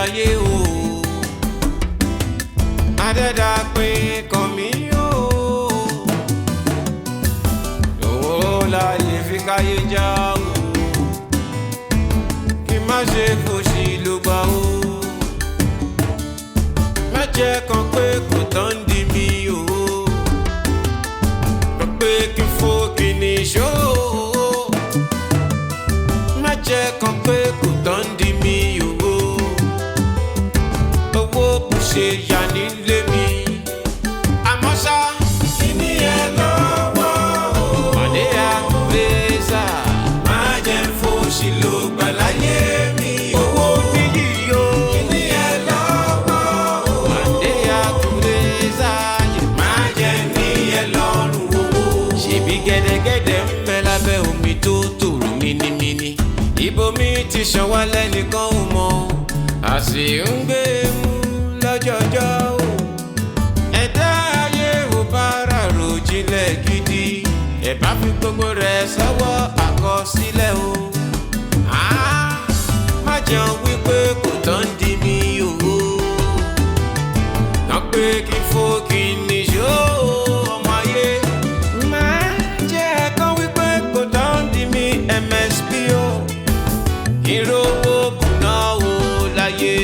Ayé o, adẹ́dá pé kàn mí o. Owó láyé fi káyé já o, kí má ṣe fòṣì ló gbà o. Má jẹ́ kan pé kò tán di mí o, kan pé kí n fò kí ní ṣó. Má jẹ́ kan pé kò tán di mí o. Owó kò ṣe yà nílé mi, àmọ́ ṣá kíní ẹ lọ́wọ́ o. Màdé àkúrẹ́sà, má jẹ́ ń fòṣì ló gbà láyé mi. Owó níyì o, kíní ẹ lọ́wọ́ o. Màdé àkúrẹ́sà, má jẹ́ ní ẹ lọ́rùn owó. Ṣèbí gẹ́dẹ́gẹ́dẹ́ ń bẹ lábẹ́ omi tó tòrò mínímíní. Ibomi ti ṣàn wá lẹ́nìkan ò mọ̀, àṣì ń gbé mú lọ́jọ́jọ́ o. Ẹ̀dá ayé ò bára rò jinlẹ̀ gidi, ẹ̀ bá fi gbogbo rẹ̀ sọ́wọ́ àkọsílẹ̀ o. Ah, má jẹun wípé kò tán di mí o. Kàn pé kí n fò kí n níṣó ọmọ ayé. Má jẹ́ kán wípé kò tán di mí MSP o. Ìrówó kùnà o láyé.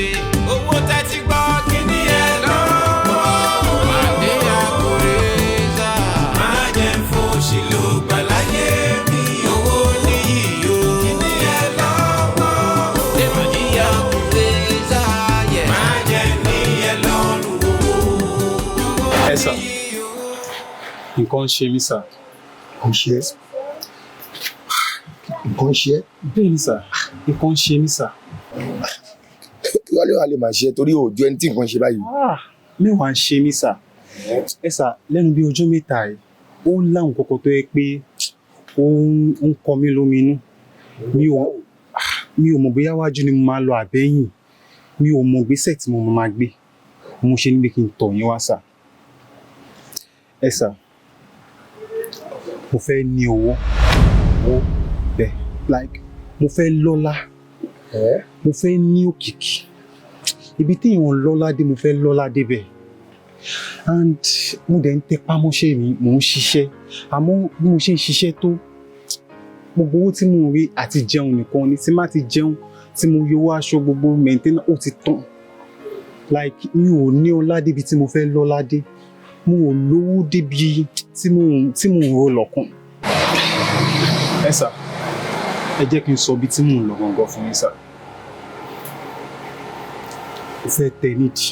Owó tẹ́tí gbọ́ kí ni ẹ lọ́wọ́. Màdé àkórèzà. Má jẹ́ ń fòṣì ló gbà láyé mi. Owó níyì o. Kí ni ẹ lọ́wọ́. Màdé àkórèzà. Má jẹ́ ní ẹ lọ́rùn owó. Ẹ sà, nǹkan ń ṣe mí, sà. Nǹkan ṣe é? Nǹkan ṣe é? Bẹ́ẹ̀ ni sà, nǹkan ń ṣe mí, sà. Kí wàá lè wà lè máa ṣe é torí òòjọ́ ẹni tí nǹkan ṣe báyìí? Mẹ́wàá ń ṣe mí, sà. Ẹ sà, lẹ́nu bí ọjọ́ 3 yìí, ó ń láwọn kọ̀kọ̀ tó yẹ pé ó ń kọ mí lóminú. Mi ò mọ̀ bóyá wájú ni mo máa lọ àbẹ́yìn. Mi ò mọ̀ ìgbésẹ̀ tí mo máa gbé. Mo ṣe ní pé kí n tọ̀ yín wá, sà. Ẹ sà, mo fẹ́ ní owó. Owó bẹ́ẹ̀, like mo fẹ́ lọ́lá. Mo fẹ́ ní òkìkí. Ibi tí èèyàn lọ́lá dé, mo fẹ́ lọ́lá débẹ̀. And mo dẹ̀ ń tẹpá mọ́ṣẹ́ mi, mò ń ṣiṣẹ́. Àmọ́ bí mo ṣe ń ṣiṣẹ́ tó, gbogbo owó tí mò ń rí àti jẹun nìkan ni. Tí má ti jẹun, tí mo yọ owó aṣọ, gbogbo maintenance, ó ti tán. Like mi ò ní ọlá débi tí mo fẹ́ lọ́lá dé. Mo ò lówó débi tí mò ń ro lọ́kàn. Ẹ sà, ẹ jẹ́ kí n sọ ibi tí mò ń lọ gangan fún yín, sà. Mo fẹ́ tẹ nídìí.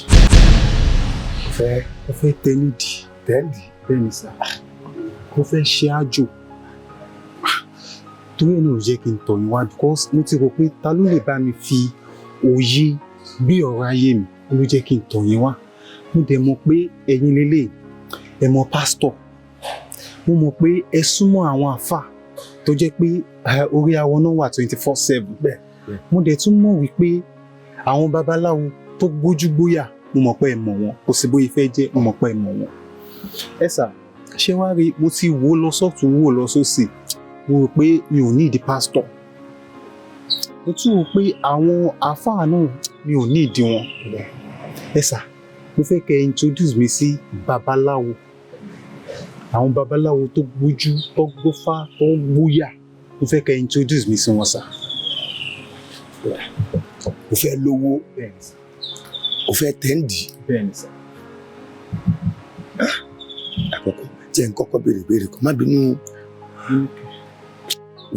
Fẹ́? Mo fẹ́ tẹ nídìí. Tẹ́ǹdì? Bẹ́ẹ̀ ni, sà. Mo fẹ́ ṣe àjò. Torí ẹ̀ náà ló jẹ́ kí n tọ̀ yín wá, because mo ti rò pé ta ló lè bá mi fi òye bí ọ̀rọ̀ ayé mi ló jẹ́ kí n tọ̀ yín wá. Mo dẹ̀ mọ̀ pé ẹ̀yin lélẹ̀, ẹ mọ̀ pásítọ̀. Mo mọ̀ pé ẹ súnmọ́ àwọn àfà tó jẹ́ pé orí awọ náà wà 24/7. Bẹ́ẹ̀. Mo dẹ̀ tún mọ̀ wípé àwọn babaláwo tó gbójú gbóyà, mo mọ̀ pé ẹ mọ̀ wọ́n. Kò sí bóyá fẹ́ jẹ́, mo mọ̀ pé ẹ mọ̀ wọ́n. Ẹ sà, ṣé wá rí, mo ti wò lọ sọ́tún, wò lọ sósì, mo rò pé mi ò ní ìdí pásítọ̀. Mo tún rò pé àwọn àáfàá náà, mi ò ní ìdí wọn. Ẹ sà, mo fẹ́ kẹ́ ẹ introduce mi sí babaláwo, àwọn babaláwo tó gbójú, tó gbófá, tó gbóyà. Mo fẹ́ kẹ́ ẹ introduce mi sí wọn, sà. O fẹ́ lówó? Bẹ́ẹ̀ni, sà. O fẹ́ tẹ́ǹdì? Bẹ́ẹ̀ni, sà. Àkọ́kọ́ jẹ́ n kọ́kọ́ béèrè béèrè kan, má bínú.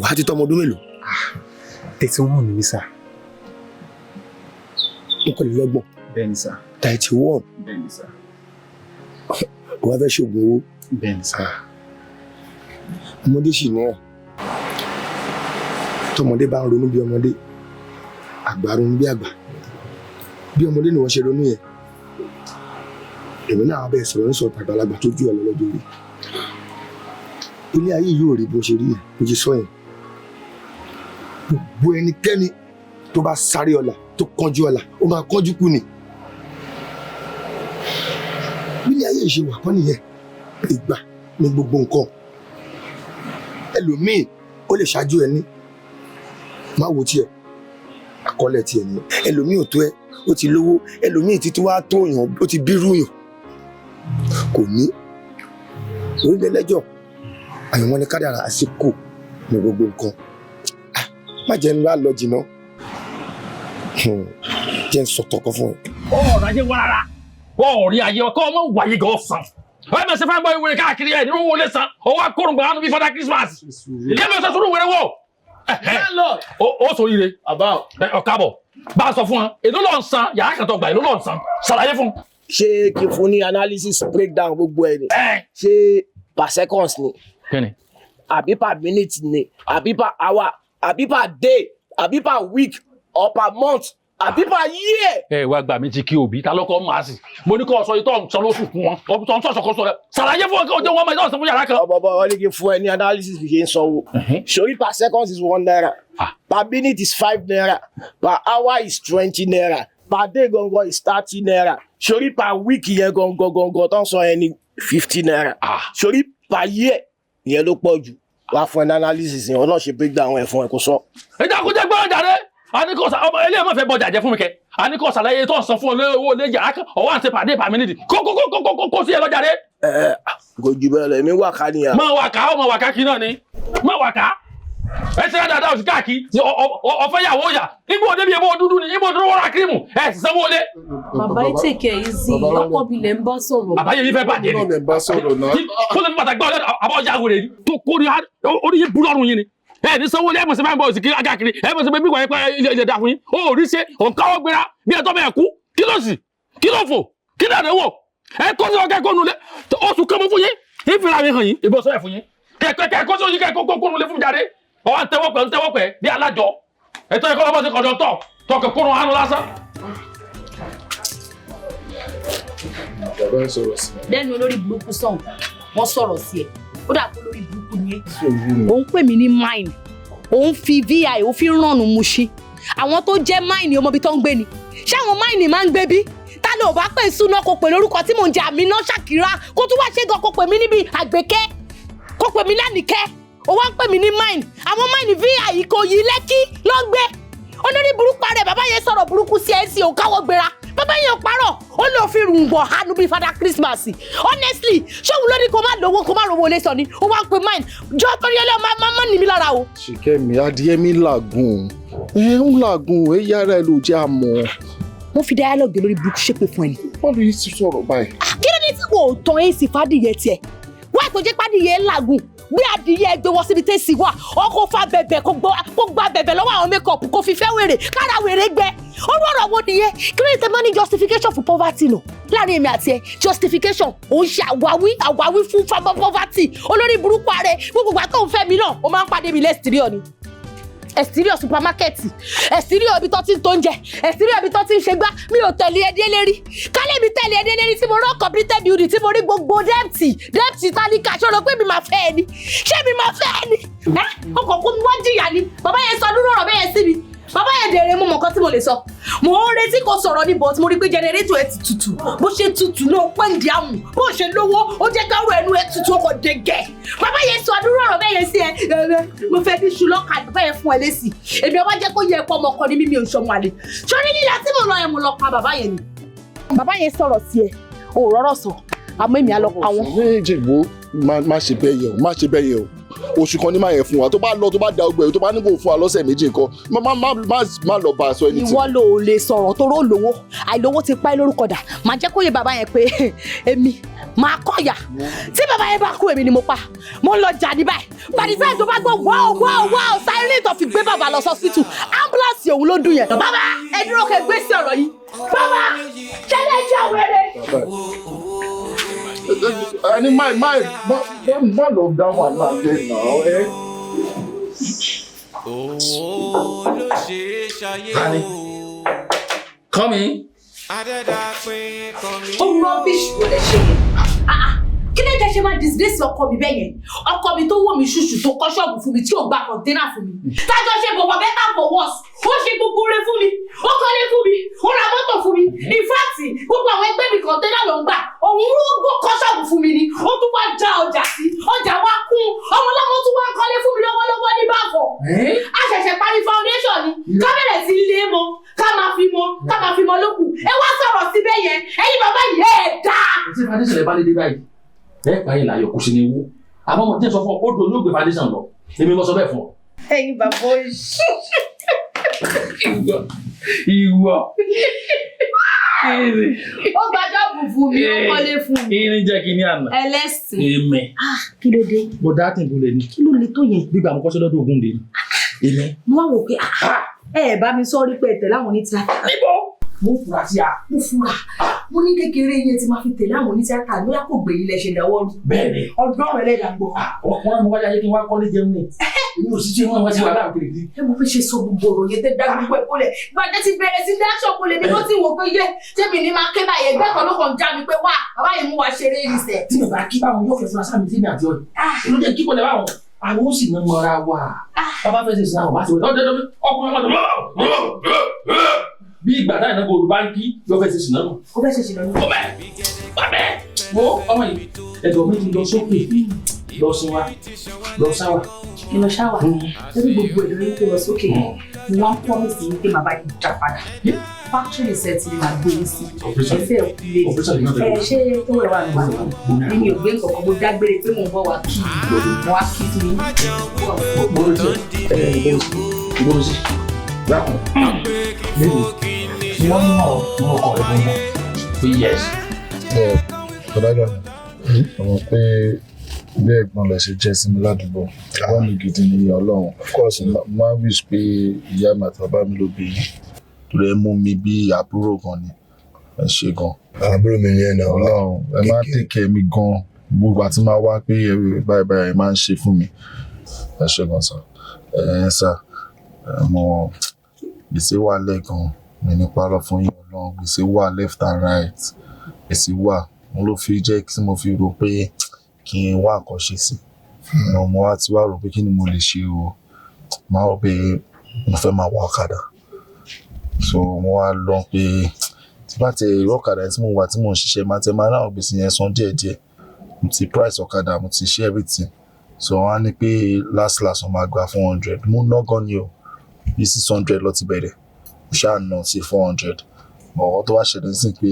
Wàá ti tọ́mọ ọdún mélòó? 31 ni mí, sà. 31? Bẹ́ẹ̀ni, sà. 31? Bẹ́ẹ̀ni, sà. O wá fẹ́ ṣoògùn owó? Bẹ́ẹ̀ni, sà. Ọmọdé sì ní ẹ. Tọmọdé bá ń ronú bí ọmọdé, àgbà ronú bí àgbà. Bí ọmọdé ni wọ́n ṣe ronú yẹn, èmi náà bẹ́ẹ̀ sọ̀rọ̀ ń sọ tàgbàlagbà tó jù ẹ lọ lọ́jọ́ orí. Ilé ayé yóò rí bó ṣe rí yẹn, bó ṣe sọ yẹn. Gbogbo ẹnikẹ́ni tó bá sáré ọlà, tó kánjú ọlà, ó máa kánjú kú ni. Bí ilé ayé ṣe wà kọ́ nìyẹn. Ìgbà ní gbogbo nǹkan. Ẹlòmíì ó lè ṣáájú ẹ ní, má wo tiẹ̀, àkọọ́lẹ̀ tiẹ̀ nìyẹn. Ẹlòmíì ò tó ẹ. ó ti lówó, ẹlòmíì títí wá tó yàn, ó ti bírú yàn kò ní. Orílẹ̀-lẹ́jọ́ àyànmọ́ ni kádàrá, àsìkò ní gbogbo nǹkan. Má jẹ́ ńlá lọ jìnnà, jẹ́ ń sọ̀tọ̀ kan fún ẹ. Ọ̀rọ̀ ayé wà rárá, ọ̀rí ayé ọkọ ọmọ wáyé gan san. Ẹ máa ṣe fáwọn ìwé káàkiri ẹ nínú owó lè san ọwọ́ akórùngbà ánú bíi Father Christmas. Kí ló ṣe sùúrù wẹrẹ wọ. Ó sọ ire ọ̀kábọ̀ bá a sọ fún wa èló ló ń san yàrá kan tó gbà, èló ló ń san, ṣàlàyé fún. Ṣé kí n fún ní analysis breakdown gbogbo ẹ ni? Ṣé per seconds ni? Kíni? Àbí per minute ni? Àbí per hour? Àbí per day? Àbí per week or per month? Àbí per year? Ẹ wá gbà mí ti kí òbí ta lọkọ máa sì mo ní kó sọ itọ́ ń sọ lóṣù fún wọn ọ̀tọ̀ ń sọ̀sọ̀ kó sọ rẹ, ṣàlàyé fún wọn kí ọjọ́ wọn máa ń sọ fún yàrá kan. Ọ̀bọ̀bọ̀ wọn ní kí n fún ẹ ní analysis bí ṣe ń sanwó. Sori per second is ₦1, per minute is ₦5, per hour is ₦20, per day gangan is ₦30. Sori per week yẹn gangan gangan tó ń sọ yẹn ní ₦50. Sori per year yẹn ló pọ̀ jù. Wàá fún ẹ ní analysis yẹn, ọlọ́ọ̀ ṣe breakdown ẹ̀ fún ẹ kó sọ. Ìjà kò jẹ́ gbọ́dọ̀ jáde, a ní kò sa ọmọ eléyìí má fẹ́ bọjà jẹ fún mi kẹ, a ní kò ṣàlàyé tó ń san fún ọ lówó ilé yàrá kan, ọwọ́ à ń ṣe pàdé pàmí nídìí kó kó kó kó kó kó sí ẹ lọ́jà dé. Ẹ kò jù bẹ́ẹ̀ lọ, èmi wà ká nìyà. Má wà ká, ọmọ wà ká kí náà ni má wà ká, ẹ ṣe dáadáa oṣù káàkiri ọ̀fẹ́ yàwó yà ibo òde bíi ebo dúdú ni ibo dúdú wọ́n ra kírímù ẹ sì sanwó lé. Bàbá ẹ take it easy, ọkọ mi lè ń bá sọ̀rọ̀. Bàbá yẹn fẹ́ bàjẹ́ ni. Náà lè bá sọ̀rọ̀ náà. Kó lè fi bàtà gbọ́ àbọ̀ ọjà wèrè ni tó kó ní orí yìí burú ọ̀run yìí ni ẹ ní sanwó lé, ẹ mọ̀ sí fáwọn bọ̀ òsì káàkiri, ẹ mọ̀ sí pé bí wàá pẹ́ ilé ìdá fún yín ó rí ṣe òǹkàwọ́ gbéra bí ẹ̀tọ́ bẹ́ẹ̀ kú, kí ló sì kí ló fò kí ló dé wò ẹ kó sí ọkẹ́ kó nulẹ̀ oṣù kan mọ́ fún yín ìfìlà mi hàn yín ìbọn sọ́yẹ̀ fún yín kẹ̀kẹ́ kó sí oyin kẹ́ kó nulẹ̀ fún jáde ọwọ́ ń tẹ́wọ́ pẹ́ ń tẹ́wọ́ pẹ́ bí alájọ ẹ̀tọ́ ẹ̀kọ́ lọ́mọ sí kọ̀dọ̀tọ̀ tọkẹ̀ kó nu hánú lásán. Bàbá ń sọ̀rọ̀ sí. Lẹ́nu olórí burúkú sọ̀hún, wọ́n sọ̀rọ̀ sí ẹ̀, ó dà pé olórí burúkú ni ẹ́. Òun pè mí ní mine, òun fi vi òun fi rànnù Mushin. Àwọn tó jẹ́ mine ọmọ ibi tó ń gbé ni, ṣé àwọn mine máa ń gbé bí? Ta ló bá pè súná kó pè lórúkọ tí mò ń jẹ Àmínà Ṣàkírà, kó tún wá ṣe gan kó pè mí níbi Àgbékẹ́, kó pè mí lánìkẹ́, ó wá ń pè mí ní mine. Àwọn mine vi kò yí Lẹ́kí ló ń gbé. Olórí burúkú rẹ̀, bàbá yẹn sọ̀rọ̀ burúkú sí ẹ̀ sí òun káwọ́ gbéra. Bàbá yẹn ò parọ́, ó lọ fi rùngbọ̀n hanu bíi Father Christmas. Honestly, ṣóun ló ní kó má lówó kó má rówó lé sọ ni ó wá ń pe mine jọ torí ẹlẹ́ má má ní mi lára o. Ṣìkẹ́mi, adìẹ mi làágùn, ẹ ń làágùn, ẹ yára ẹ ló jẹ́ àmọ́. Wọ́n fi dialogue lórí burúkú ṣépè fún ẹ ni. Wọ́n lè sọ̀rọ̀ báyìí. Kí ló dé tí wò ó tan èsì fàdìyẹ tiẹ̀ wá tó jẹ́ pàdìyẹ làágùn, gbé adìyẹ gbé wọ síbi tẹ́sí wà, ọkọ̀ fa bẹ̀bẹ̀ kó gba bẹ̀bẹ̀ lọ́wọ́ àwọn makeup kó fi fẹ́ wèrè kára wèrè gbẹ. Orú ọ̀rọ̀ wo nìyẹn? Kí ló dé tẹ́ mọ́ ní justification for poverty nù láàrin èmi àti ẹ? Justification òun ṣe àwáwí àwáwí fún poverty. Olórí burúkú ààrẹ, gbogbo ìgbà tó ń fẹ́ mi náà ó máa ń pàdé mi lẹ́sítírìọ̀ ni, exterior supermarket, exterior ibi tó ti ń tó oúnjẹ, exterior ibi tó ti ń ṣe gbá. Mi ò tẹ̀lé ẹ délé rí, kálẹ̀ mi tẹ̀lé ẹ délé rí tí mo rán completed building tí mo rí gbogbo debt tálíkà, ṣé o rò pé mi máa fẹ́ ẹ ni? Ṣé mi máa fẹ́ ẹ ni? Ẹ ọkọ̀ kó mi wá jìyà ni. Bàbá yẹn sọ dúró ọ̀rọ̀ bẹ́yẹn sí mi. Bàbá yẹn dèrè, mo mọ̀ nǹkan tí mo lè sọ. Mo ń retí kó sọ̀rọ̀ ní, but mo rí pé generator ẹ ti tutù, bó ṣe tutù náà pẹ́ǹdì àmù, bó ṣe lówó ó jẹ́ kárò ẹnu ẹ tutù ọkọ̀ dẹ̀gẹ̀. Bàbá yẹn sọ dúró ọ̀rọ̀ bẹ́yẹn sí ẹ. Mo fẹ́ ní ṣu lọ́kà, bàbá yẹn fún ẹ lésì. Èmi ọba jẹ́ kó yẹ ẹ̀kọ́ ọmọ kan ní mímí òṣọmọ àlè sórí lílà tí mo lọ yẹn, mo lọ pa bàbá yẹn ni. Bàbá yẹn sọ̀rọ̀ sí ẹ, ò rọ́rọ̀ sọ, àmọ́ èmi á lọ pa wọn. Méjì wo, má ṣe bẹ́ẹ̀ yẹn o, má ṣe bẹ́ẹ̀ yẹn o. Oṣù kan ní máa yẹn fún wa, tó bá lọ tó bá da ọgbẹ́ tó bá ní kò fún wa lọ́sẹ̀ méjì nǹkan, má má má má lọ bá a sọ ẹni tí. Ìwọ ló lè sọ̀rọ̀ tó rò lówó, àìlówó ti pa ẹ́ lórúkọ dà. Màá jẹ́ kó yé bàbá yẹn pé èmi máa kọ̀yà tí bàbá yẹn bá kú, èmi ni mo pa. Mo ń lọ jà ní báyìí. By the time tó bá gbọ́ wow wow wow, siren tó fi gbé bàbá lọ sọ́sítù, ambulance òun ló dún yẹn. Bàbá ẹ dúró kẹ́ gbé sí ọ̀rọ̀ yìí. Bàbá ṣẹlẹ̀ jẹ́ wẹrẹ. Ẹni má má má lọ dá wàhálà lẹ náà ẹ. Owó ló ṣe é ṣayé o. Come in. Adẹ́dá pé kọ́ mi. Ó rubbish ló lè ṣe yẹn. Kí ló dé ṣe máa disgrace ọkọ mi bẹ́ẹ̀ yẹn? Ọkọ mi tó wò mí ṣùṣù, tó kọ́ ṣọ́ọ̀bù fún mi, tí ò gba kọ̀ǹténà fún mi, tájọ ṣe bọ̀ for better for worse, ó ṣe gbogbo oore fún mi, ó kọ́lé fún mi, ó ra mọ́tò fún mi. In fact, gbogbo àwọn ẹgbẹ́ mi kọ̀ǹténà ló ń gbà, òun ló gbó kọ́ ṣọ́ọ̀bù fún mi ni. Ó tún wá já ọjà sí, ọjà wá kún. Ọmọ ọlọ́mọ tún wá kọ́lé fún mi lọ́wọ́lọ́wọ́ ní báfọ̀. A ṣẹ̀ṣẹ̀ parí foundation ni, ká bẹ̀rẹ̀ sí ilé mọ, ká máa fi mọ, ká máa fi mọ ló lẹ bá lédè báyìí ẹ parí láyọ̀ kò sì ní wú àmọ́ mo ti sọ fún ọ odò ní ògbé foundation lọ èmi mo sọ bẹ́ẹ̀ fún ọ. Ẹ̀yin bàbá oṣù. Ìwọ Ó gba jọ́ọ̀bù fún mi, ó kọ́lé fún mi. Irin jẹ́ kí ní àná. Ẹlẹ́sìn. Èmi. Kí ló dé? Mo dá tìǹbù lè ní. Kí ló le tó yẹn? Gbígbà mo kọ́ sí lọ́dọ̀ Ògúndé ni. Èmi. Mo wá wò pé ẹ bá mi sọ rí pé ẹ tẹ̀lé àwọn onítíátà. Níbo? Mo fura sí a. Mo fura. Mo ní kékeré yẹn ti máa fi tẹ̀lé àwọn onítíátà lóyá kò gbé ilẹ̀ ṣe dáwọ́ rú. Bẹ́ẹ̀ni. Ọdún ọ̀rọ̀ ẹlẹ́dàá gbọ́. Wọ́n mú wáyé kí n wá kọ́lé jẹun ni. Èmi ò sì ṣe wọ́n wá sí wàhálà kiri. Ẹ mo fi ṣe sọ gbogbo ọ̀rọ̀ yẹn tẹ́ dá gbogbo ẹ̀ bólẹ̀. Gbàdé ti bẹ̀rẹ̀ sí dáṣọ̀ bolẹ̀ mi ló ti wò pé yé tẹ́mi ní máa ké báyìí ẹgbẹ́ kan ló kàn já mi pé wá bàbá yìí mú wa ṣeré ìrìnsẹ̀. Tí mi bá kí báwọn yóò fẹ́ fura sáà mi tí mi àti ọ̀rẹ́. Ló jẹ́ kí bọ̀lẹ̀ báwọn. Àwọn ó sì ní mọ́ra wa. Bàbá fẹ́ ṣe ìsìn àwọn bá ti wọlé. Ọkùnrin ọmọdé bí ìgbà táyà náà gbòòrò báńkì yóò fẹ́ ṣe ìsìn náà. Ó fẹ́ ṣe ìsìn náà. Ọbẹ̀ bàbẹ̀ wo ọmọ yìí ẹ̀dọ̀ mi ti lọ sókè lọ sí wa lọ sáwà. Lọ ṣáwà lórí gbogbo ẹ̀dọ̀ yín tó lọ sókè mo wá ń promise yín pé màá bá yín dá padà. Factory set ni màá gbé yín sí. Ẹ fẹ́ lè ẹ ṣé tó wẹ̀ wà nígbà tó mi ò gbé nǹkan kan mo dágbére pé mò ń bọ̀ wá kí mo wá kí sí yín. Ìgbóhùn sí dákun lébi ni wọ́n mú ọ mú ọkọ rẹ fún wọn pé yes. Bọ̀dájà mi, ọmọ pé bí ẹ̀gbọ́n lẹ ṣe jẹ́ sí mi ládùúgbò, ẹ̀gbọ́n mi gidi ni Ọlọ́run. Of course, máa wish pé ìyá mi àti bàbá mi ló bí yín. Torí ẹ mú mi bí àbúrò gan ni, ẹ ṣe gan. Àbúrò mi ni ẹ náà. Ọlọ́run, ẹ máa take care mi gan. Gbogbo àti máa wá pé báyìí báyìí ẹ máa ń ṣe fún mi. Ẹ ṣe gan sir. Ẹ sà, mo gbèsè wà lẹ́gàn mi ní parọ́ fún yín Ọlọ́run, gbèsè wà left and right, gbèsè wà. Mo ló fi jẹ́ kí mo fi rò pé kí n wá nǹkan ṣe sí. Mo wá ti wá rò pé kí ni mo lè ṣe o. Màá rò pé mo fẹ́ máa wa ọ̀kadà. So mo wá lọ pé tí bá ti rí ọ̀kadà tí mo wà tí mò ń ṣiṣẹ́, màá tẹ máa ráwọn gbèsè yẹn san díẹ̀díẹ̀. Mo ti price ọ̀kadà, mo ti ṣe everything. So wọ́n á ní pé last last wọ́n máa gba 400. Mo ná gan ni o. Bí 600 lọ ti bẹ̀rẹ̀. Mo ṣáà ná sí 400. Ọ̀rọ̀ tó wá ṣẹlẹ̀ sí pé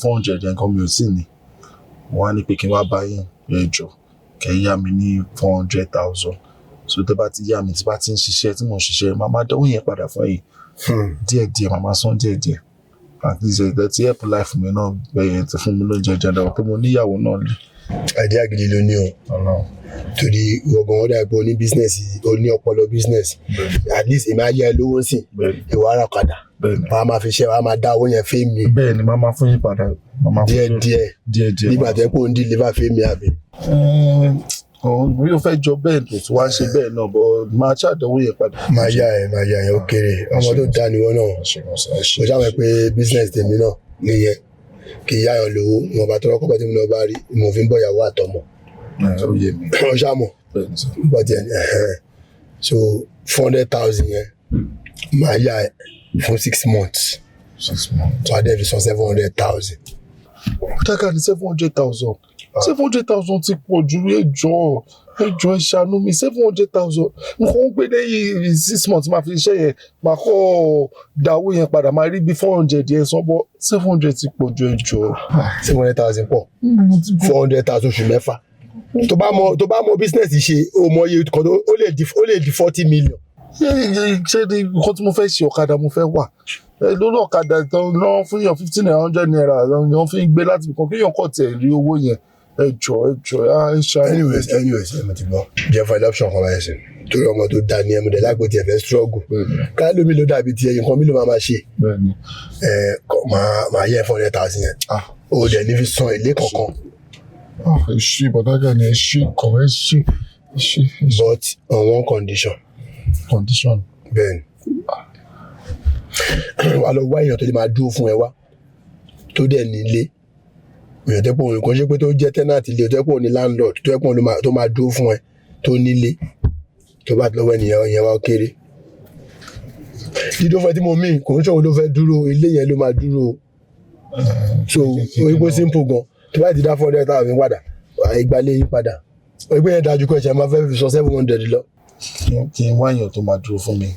400 yẹn gan mi ò tíì ní. Wọ́n á ní pé kí n wá bá yín ẹ jọ̀ọ́ kẹ́ yá mi ní 400,000. So tẹ́ bá ti yá mi tí bá ti ń ṣiṣẹ́ tí mò ń ṣiṣẹ́, màá máa dánwó yẹn padà fún yín. Díẹ̀díẹ̀ màá máa san díẹ̀díẹ̀. At least ẹ ti help life mi náà bẹ́ẹ̀ ti fún mi lóúnjẹ jẹun pé mo níyàwó náà lé. Idea gidi ló ní o. Torí ìwọ̀gàn wọ́n dàgbọ́ ní business, o ní ọpọlọ business. At least èmi á yá ẹ lówó sí ìwà ara ọ̀kadà. Wàá máa fi ṣe wàá máa dá owó yẹn fẹ́ mi. Bẹ́ẹ̀ni, màá máa fún yín padà. Díẹ̀díẹ̀ díẹ̀díẹ̀. Nígbà tẹ́ kó ń deliver fẹ́ mi àbí. Bí o fẹ́ jọ bẹ́ẹ̀ tó tún wá ń ṣe bẹ́ẹ̀ náà bọ̀ máa ṣàdánwò yẹn padà. Máa yá ẹ ó kéré ọmọ tó dá ni wọ́n náà. Mo ṣàmọ̀ pé business tèmi náà nìyẹn. Kì í yáyàn lówó ìwọ̀nba tọrọ kọ́bọ̀ tí mo lọ bá rí mo fi ń bọ̀ ìyàwó àtọmọ. Ó yé mi. Ó ṣàmọ̀ but so 400,000 yẹn máa yá ẹ fún 6 months. 6 months. So a dẹ̀ fi san 700,000. Dákà ní 700,000. 700,000 ti pọ̀ ju ẹjọ́ ẹjọ́ ẹ ṣàánú mi 700,000. Nǹkan ń gbé lẹ́yìn 6 months máa fi iṣẹ́ yẹn máa kọ́ da owó yẹn padà máa rí bí 400 yẹn san bọ́ 700 ti pọ̀ ju ẹjọ́. 700,000 pọ̀ 400,000 oṣù mẹ́fà. Tó bá mọ business ṣe o mọ iye kan tó ó lè di 40 million. Ṣé ní nǹkan tí mo fẹ́ ṣe ọ̀kadà mo fẹ́ wà lórí ọ̀kadà tán lọ́wọ́ fún yàn 1,500 naira lọ́wọ́ fi ń gbé láti ibìkan kéèyàn kọ̀ tẹ̀ rí owó yẹn ẹjọ́ ẹjọ́ ẹ ṣàánú. Anyways ẹ mo ti gbọ́ jẹ́ fún adoption kan báyìí sí torí ọmọ tó da ni ẹ mo dẹ̀ lágbo tiẹ̀ fẹ́ struggle ká lómi ló dàbí tiẹ̀ nǹkan mi ló máa ṣe máa yẹ 400,000 yẹn o dẹ̀ ní fi san èlé kankan. Ẹ ṣé bàbá ni ẹ ṣé kàn ẹ ṣé ẹ ṣé. But on one condition. Condition. Bẹ́ẹ̀ni wà lọ wá èèyàn tó lè máa dúró fún ẹ wá tó dẹ̀ nílé èèyàn tẹ́ pé òun kò ṣe pé tó jẹ́ tenant ilé tó jẹ́ pé òun ní landlord tó jẹ́ pé òun tó máa dúró fún ẹ tó nílé tó bá ti lọ́wọ́ ènìyàn yẹn wá kéré dídó fún ẹ tí mo mí kò ń ṣòwò ló fẹ́ dúró ilé yẹn ló máa dúró so orígbó simple gan tó bá ti dá 400,000 padà ìgbàlẹ̀ yín padà orígbó yẹn dájú kọ́ ẹ̀ṣẹ̀ máa fẹ́ fi sọ 700 lọ. Kí n wá èèyàn tó máa dúró fún mi.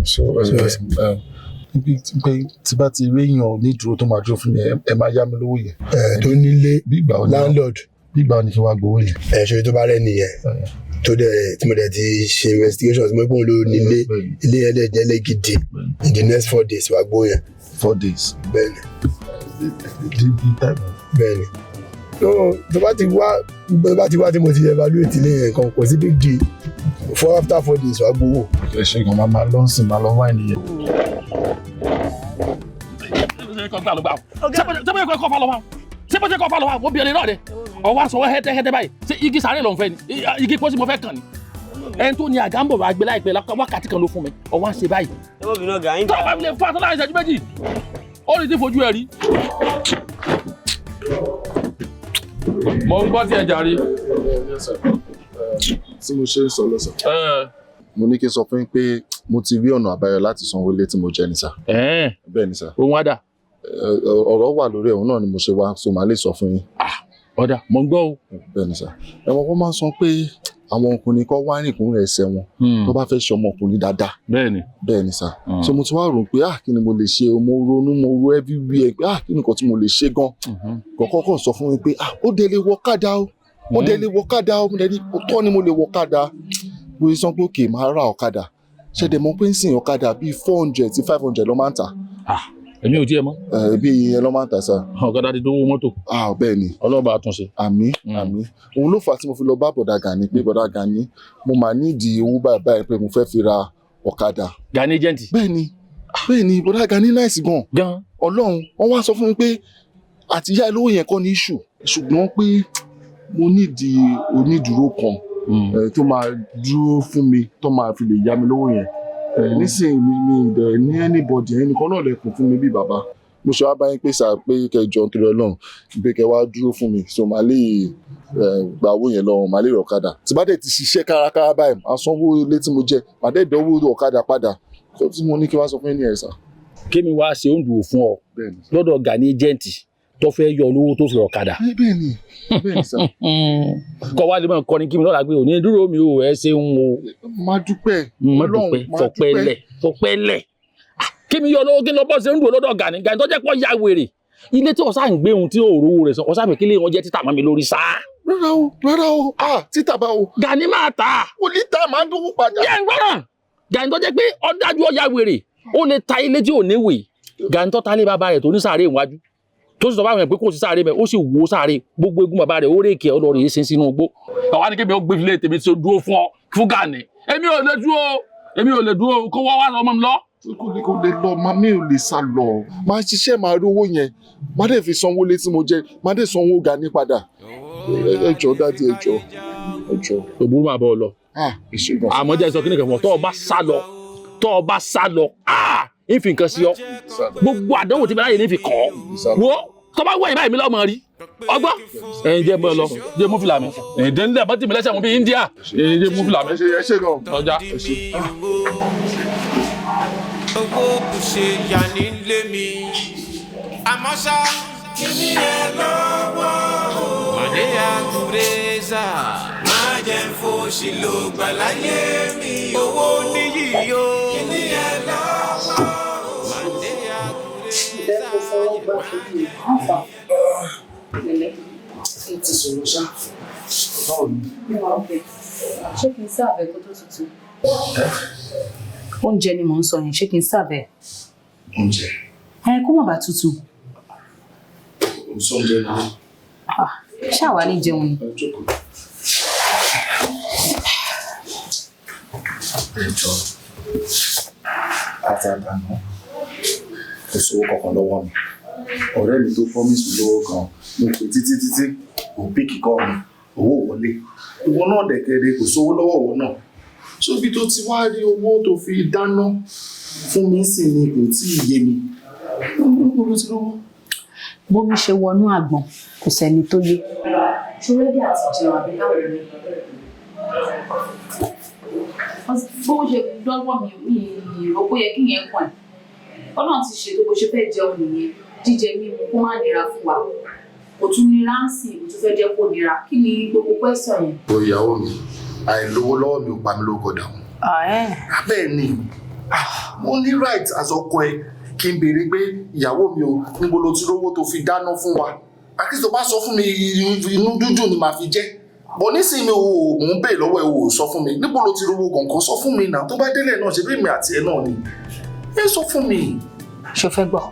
So Pé tí bá ti rí èèyàn onídùúró tó máa dúró fún mi, ẹ máa yá mi lówó yẹn. Ẹ tó nílé, landlord. Bí ìgbà wo ni kí n wá gbowó yẹn? Ẹ ṣe tó bá rẹ nìyẹn tó dẹ̀ tí mo dẹ̀ ti ṣe investigations, mo pọ́n ló nílé, ilé yẹn dẹ̀ jẹ́ lé gidi, in the next 4 days wàá gbowó yẹn. 4 days. Bẹ́ẹ̀ni. Bẹ́ẹ̀ni. Bẹ́ẹ̀ni, no, tó bá ti wá tí mo ti evaluate ilé yẹn kan, kò sí big deal, after 4 days wàá gbowó. Ẹ ṣe gan, máa lọ sìn, máa lọ wáìnì yẹn. Ṣé bó ṣe kọ́ fa lọ wa? Mo bí ẹni náà dẹ ọwọ́ aṣọ hẹ́tẹ́hẹ́tẹ́ báyìí. Ṣé igi sáré ló ń fẹ́ ni? Igi pósí mo fẹ́ kàn ni. Ẹni tó ní àga ń bọ̀ wá gbé láìpẹ́, wákàtí kan ló fún mi, ọwọ́ àṣẹ báyìí. Ẹ mọ̀ bínú ọ̀gá yín. Tó o bá fi lè fa tó láàrin ìṣẹ́jú 2, ó lè ti fojú ẹ rí. Mo ń gbọ́ tí ẹ jàre. Tí mo ṣe ń sọ lọ, sir, mo ní kí n sọ fún yín pé mo ti rí ọ̀nà àbáyọ láti sanwó ilé tí mo jẹ ní, sir. Bẹ́ẹ̀ ni, sir. Òun á dà. Ọ̀rọ̀ wà lórí ẹ̀hún náà ni mo ṣe wá, so màá lè sọ fún yín. Ọ̀dà, mo ń gbọ́ o. Bẹ́ẹ̀ ni, sir. Ẹ̀wọ̀n kan máa ń sọ pé àwọn ọkùnrin kan wá rìn kún ẹsẹ̀ wọn tó bá fẹ́ ṣe ọmọkùnrin dáadáa. Bẹ́ẹ̀ni. Bẹ́ẹ̀ ni, sir. So mo ti wá rò pé, ah, kí ni mo lè ṣe o? Mo ronú, mo ro everywhere pé, ah, kí ni nǹkan tí mo lè ṣe gan. Kọ̀ọ̀kan kàn sọ fún mi pé, ah, ó dẹ̀ lè wọ kádà o, ó dẹ̀ lè wọ kádà o. Mo dẹ̀ ní tọ́ ni mo lè wọ kádà. Mo ṣe sọ pé òkè máa ra ọ̀kadà, ṣẹ̀dẹ̀ mọ̀ pé ń sìn ọ̀kadà bíi 400 sí 500 ló máa ń tà. Èmi ò tiẹ̀ mọ̀. Ẹ bí ìyẹn ló máa ń tà, sir. Ọ̀kadà ti dówó mọ́tò. Ah, bẹ́ẹ̀ ni. Ọlọ́ba àtúnṣe. Àmín, àmín. Òun ló fà á tí mo fi lọ bá bọ̀dà Gani pé, bọ̀dà Gani, mo máa nídìí owó báyìí báyìí pé mo fẹ́ fi ra ọ̀kadà. Gani agent. Bẹ́ẹ̀ ni, bẹ́ẹ̀ ni, bọ̀dà Gani nice gan. Gan. Ọlọ́run, wọ́n wá sọ fún mi pé àtìyá olówó yẹn kọ́ ní issue, ṣùgbọ́n pé mo nídìí onídùúró kan tó máa dúró fún mi, tó máa fi lè yá mi lówó yẹn. Nísìnyí mi dẹ̀ ní anybody, ẹnìkan náà lè kún fún mi bí bàbá. Mo ṣe wá bá yín pé sà, pé kẹjọ nítorí Ọlọ́run, pé kẹ wá dúró fún mi, so màá lè gba owó yẹn lọ́wọ́, màá lè rọ ọ̀kadà. Tí bá dẹ̀ ti ṣiṣẹ́ kárakára báyìí, màá sanwó ilé tí mo jẹ, màá dẹ̀ dánwó ọ̀kadà padà. Kó tí mo ní kí wá sọ fún yín nìyẹn, sir. Kémi wá ṣe òǹdùwò fún ọ lọ́dọ̀ Gani agent tó fẹ́ yọ olówó tó fi ọ̀kadà. Bẹ́ẹ̀ni, bẹ́ẹ̀ni, sir. Kọ́ wá lè máa kọrin kí mi lọ́la pé òní dúró mi ò, ẹ ṣeun o. Má dúpẹ́. Má dúpẹ́, fọpẹ́ lẹ̀, fọpẹ́ lẹ̀. Kí mi yọ lówó, kí n lọ bọ́ ṣe ń dùn lọ́dọ̀ Gani Gani tó jẹ́ pọ́ ya wèrè ilé tí ọ̀sán ń gbé ohun tí òòrùn rẹ̀ sàn, ọ̀sán àmì kílé wọn jẹ́ títà mọ́ mi lórí sá. Rárá o, rárá o, ah, títà bá o. Gani máa tà. Kò ní tà, máa ń dúró padà. Yẹn gbọ́dọ̀ Gani tó jẹ́ pé ó dájú ó ya wèrè, ó lè ta ilé tí ò ní wè. Gani tó ta ilé bàbá rẹ̀ tó ní sàárè iwájú, tó sì sọ fáwọn ẹ̀ pé kò sí sàárè mẹ́, ó sì wó sàárè gbogbo egun bàbá rẹ̀, ó rèké ọ lọ rèé sin sínú igbó. Àwa ni kébì ó gbé filé tèmi tí ó dúró fún ọ fún Gani. Èmi ò lè dúró, èmi ò lè dúró kó wọ́n wá lọ mọ́ mi lọ. Kò lè lọ, máa mi ò lè sá lọ, máa ṣiṣẹ́, máa rí owó yẹn, máa dẹ̀ fi sanwó lé tí mo jẹ, máa dẹ̀ sanwó Gani padà. Ẹ jọ̀ọ́ daddy, ẹ jọ̀ọ́, ẹ jọ̀ọ́. Òbúrú, máa bọ̀ ọ lọ. Àmọ́ jẹ́ sọ kí ni kan fún ọ, tọ́ ọ bá sá lọ, tọ́ ọ bá sá lọ, ń fi nǹkan sí ọ, gbogbo àdánwò tí bẹ́ẹ̀ láyé ní fi kàn ọ́. Wo tọ́ bá wẹ̀yìn báyìí mi lọ́mọ rí ọgbọ́n. Ẹ̀yin jẹ́ mọ́ lọ, jẹ́ mú fìlà mi, ẹ̀yin dé nílẹ̀ bọ́tì mi lẹ́sẹ̀ mú bí India, ẹ̀yin jẹ́ mú fìlà mi. Ẹ ṣe gan. Ọjà. Owó kò ṣe yà nílé mi, àmọ́ ṣá kíní ẹ lọ́wọ́ o. Màdéyà kúrẹ́sà má jẹ́ ń fòṣì ló gbà láyé mi. Owó níyì o, kíní ẹ lọ́wọ́ o. Màdéyà kúrẹ́sà má Pẹ̀lẹ́. Ó ti sọ̀rọ̀ ṣá. Báwo ni? Ṣé kí n serve ẹ kó tó tutù? Oúnjẹ ni mò ń sọ yẹn, ṣé kí n serve ẹ? Oúnjẹ. Ẹ kó má bàa tutù. Kò sóúnjẹ náà. Ah, ṣáà wá ní jẹun ni. Jókòó. Ẹ jọ̀ọ́, àtàdànù, kò sówó kankan lọ́wọ́ mi. Ọ̀rẹ́ mi tó promise mi lówó kan, mo pè títí títí, kò pick call mi, owó ò wọlé. Ìwọ náà dẹ̀kẹ̀rẹ̀, kò sówó lọ́wọ́ ìwọ náà. So ibi tó ti wá rí owó tó fi dáná fún mi sì ni kò tí ì yé mi. Níbo ló ti rówó? Bómi ṣe wọnú àgbọn, kò sẹ́ni tó yé. Ṣé ready àti jẹun àbí báwo ni? Bó ṣe dọ́wọ́ mi, mi rò pé ó yẹ kí yẹn kàn ẹ́. Ọlọ́run ti ṣètò bó ṣe fẹ́ jẹun nìyẹn. Jíjẹ mímu kó má nira fún wa. Kò tún nira ń sìn, kò tún fẹ́ jẹ́ kó nira. Kí ni gbogbo question yẹn? O ìyàwó mi, àìlówó lọ́wọ́ mi ò pa mí lórúkọ dàrú. Bẹ́ẹ̀ ni, mo ní right as ọkọ ẹ. Kí n béèrè pé ìyàwó mi ò níbo ló ti rówó tó fi dáná fún wa. Àkíyèsí tó bá sọ fún mi, inú dúdùn ni màá fi jẹ́. Bọ̀ nísìnyí mi ò mò ń béèrè lọ́wọ́ ẹ, ò sọ fún mi. Níbo ló ti rówó kọ̀ọ̀kan? Sọ fún mi náà. Tó bá délẹ̀ náà, ṣe bí èmi àti ẹ náà ni. Ẹ sọ fún mi. Ṣo fẹ́ gbọ́?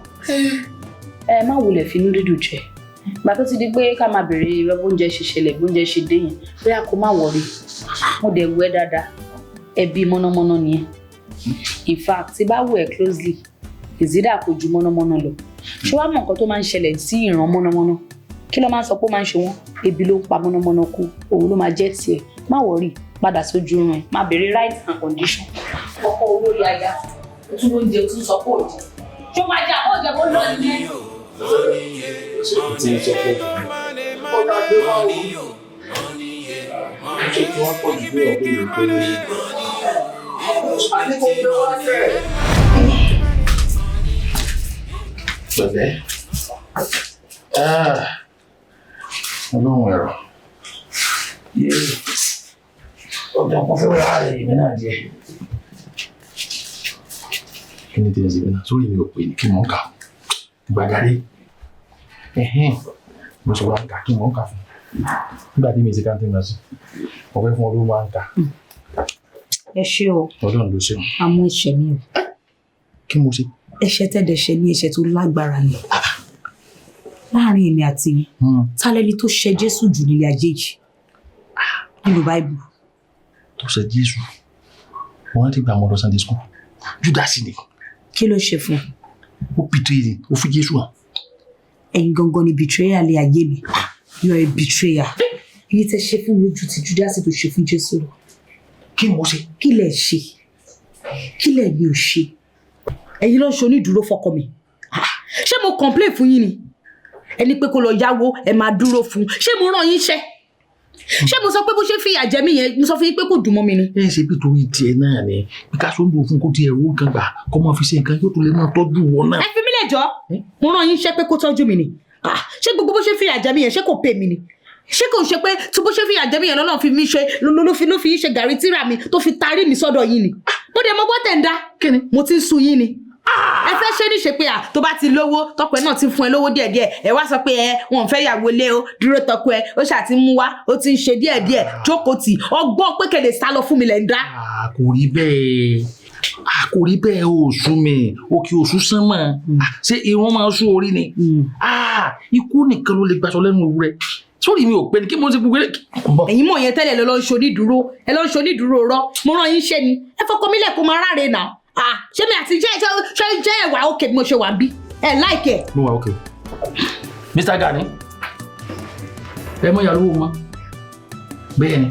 Ẹ má wulẹ̀ finú dídùn jẹ. Ìgbà tó ti di pé ká máa béèrè bóúnjẹ ṣe ṣẹlẹ̀, bóúnjẹ ṣe dé yẹn, bóyá kó má worry. Mo dẹ̀ wù ẹ́ dáadáa. Ẹbí mọ́nàmọ́ná nìyẹn. In fact, tí bá wù ẹ́ closely, ìzídà kò ju mọ́nàmọ́ná lọ. Ṣé wàá mọ̀ nǹkan tó máa ń ṣẹlẹ̀ sí ìran mọ́nàmọ́ná? Kí ló máa ń sọ pé ó máa ń ṣe wọ́n? Ebi ló ń pa mọ́nàmọ́ná kú, òun ló máa jẹ́ tiẹ̀. Má worry, padà sójú rìn, má béèrè right and condition. Ọkọ olórí aya, o tún lóúnjẹ, o tún sọ pé òjì. Ṣé o máa jẹ àbọ̀ òjẹ̀ bó lọ nìyẹn? Ti sọ fún mi. Ọ̀gá gbé wá o. Ṣé kí wọ́n pọ̀ jù bí ọ̀gbìn mi pé A ní kó gbé wá sẹ́ẹ̀. Pẹ̀lẹ́. Ọlọ́run ẹ̀rọ. Ọ̀dọ̀ kan fẹ́ wá rẹ̀ èmi náà jẹ. Kí ni tẹ̀sí mi náà? Sórí mi ò pè ní kí mò ń kà. Gbàgádé. Mo sọ wá ń kà kí mò ń kà fún. Nígbà tí mi ti káńtì náà sí, mo fẹ́ fún ọ ló máa ń kà. Ẹ ṣé o. Ọlọ́run ló ṣe. Àmọ́ ẹ̀ṣẹ̀ mi o. Kí mo ṣe? Ẹ̀ṣẹ̀ tẹ̀dẹ̀ṣẹ̀ ní ẹ̀ṣẹ̀ tó lágbára ni. Láàárín èmi àti yín, ta lẹni tó ṣẹ̀ Jésù jù nílé ayé yìí nínú Báíbù? Tó ṣe Jésù. Mo rántí gba àwọn ọ̀dọ́ Sunday school. Júdásì ni. Kí ló ṣe fún un? Ó betray ni, ó fi Jésù hàn. Ẹ̀yin gangan ni betrayal lé ayé mi. You are a betrayer. Èyí tẹ́ ṣe fún mi ojú ti Júdásì tó ṣe fún Jésù lọ. Kí mo ṣe? Kí lẹ̀ ṣe? Kí lẹ̀ mi ò ṣe? Ẹ̀yin ló ń ṣe onídùúró fọkọ mi. Ṣé mo complain fún yín ni? Ẹni pé kó lọ yáwó, ẹ máa dúró fún. Ṣé mo rán yín ṣẹ́? Ṣé mo sọ pé bó ṣe fìyà jẹ mí yẹn, mo sọ fún yín pé kò dùn mọ́ mi ni? Ẹ ṣe bí torí tiẹ̀ náà ni, bí ká sóńdò fún kó tiẹ̀ rówó kan gbà, kó máa fi ṣe nǹkan yóò tó lè máa tọ́jú wọn náà. Ẹ fi mí lẹ̀ jọ́, mo rán yín ṣẹ́ pé kó tọ́jú mi ni. Ṣé gbogbo bó ṣe fìyà jẹ mí yẹn, ṣé kò pè mí ni? Ṣé kò ṣe pé tí bó ṣe fìyà jẹ mí yẹn lọ́nà fi mí ṣe ló fi yín ṣe gàrí tíra mi tó fi tarí mi sọ́dọ̀ yín ni? Bó dẹ̀ mo gbọ́ tẹ̀ ń dá. Mo ti ń sun yín ni. Ẹ fẹ́ ṣe ní ṣe pé à tó bá ti lówó tọkọ ẹ náà ti fún ẹ lówó díẹ̀díẹ̀, ẹ wá sọ pé ẹ wọn ò fẹ́ yàwó lé o, dúró tọkọ ẹ ó ṣáà ti mú wá, ó ti ń ṣe díẹ̀díẹ̀, jókòó tì ọgbọ́n pé kẹlẹ̀ sá lọ fún mi lẹ̀ ń dá. Kò rí bẹ́ẹ̀, kò rí bẹ́ẹ̀, o sú mi, òkè òsú sánmọ̀, ṣé irun máa ń sú orí ni? Ikú nìkan ló lè gbaṣọ lẹ́nu ewúrẹ́. Sórí mi ò pé ni kí mo ti gbogbo eré. Ẹ̀yin mọ̀ yẹn tẹ́lẹ̀ lọ ń ṣonídùúró, ẹ lọ ń ṣonídùúró rọ, mo rán yín ṣe ni, ẹ fọkọ mi lẹ̀ kó máa ráre nà. Ṣé mi àti jẹ́ ṣe jẹ́ ẹ̀wà òkè bí mo ṣe wà bí? Ẹ láìkẹ́. Mo wà òkè. Mr. Gani, ẹ mọ ìyàlówó mọ́. Bẹ́ẹ̀ ni,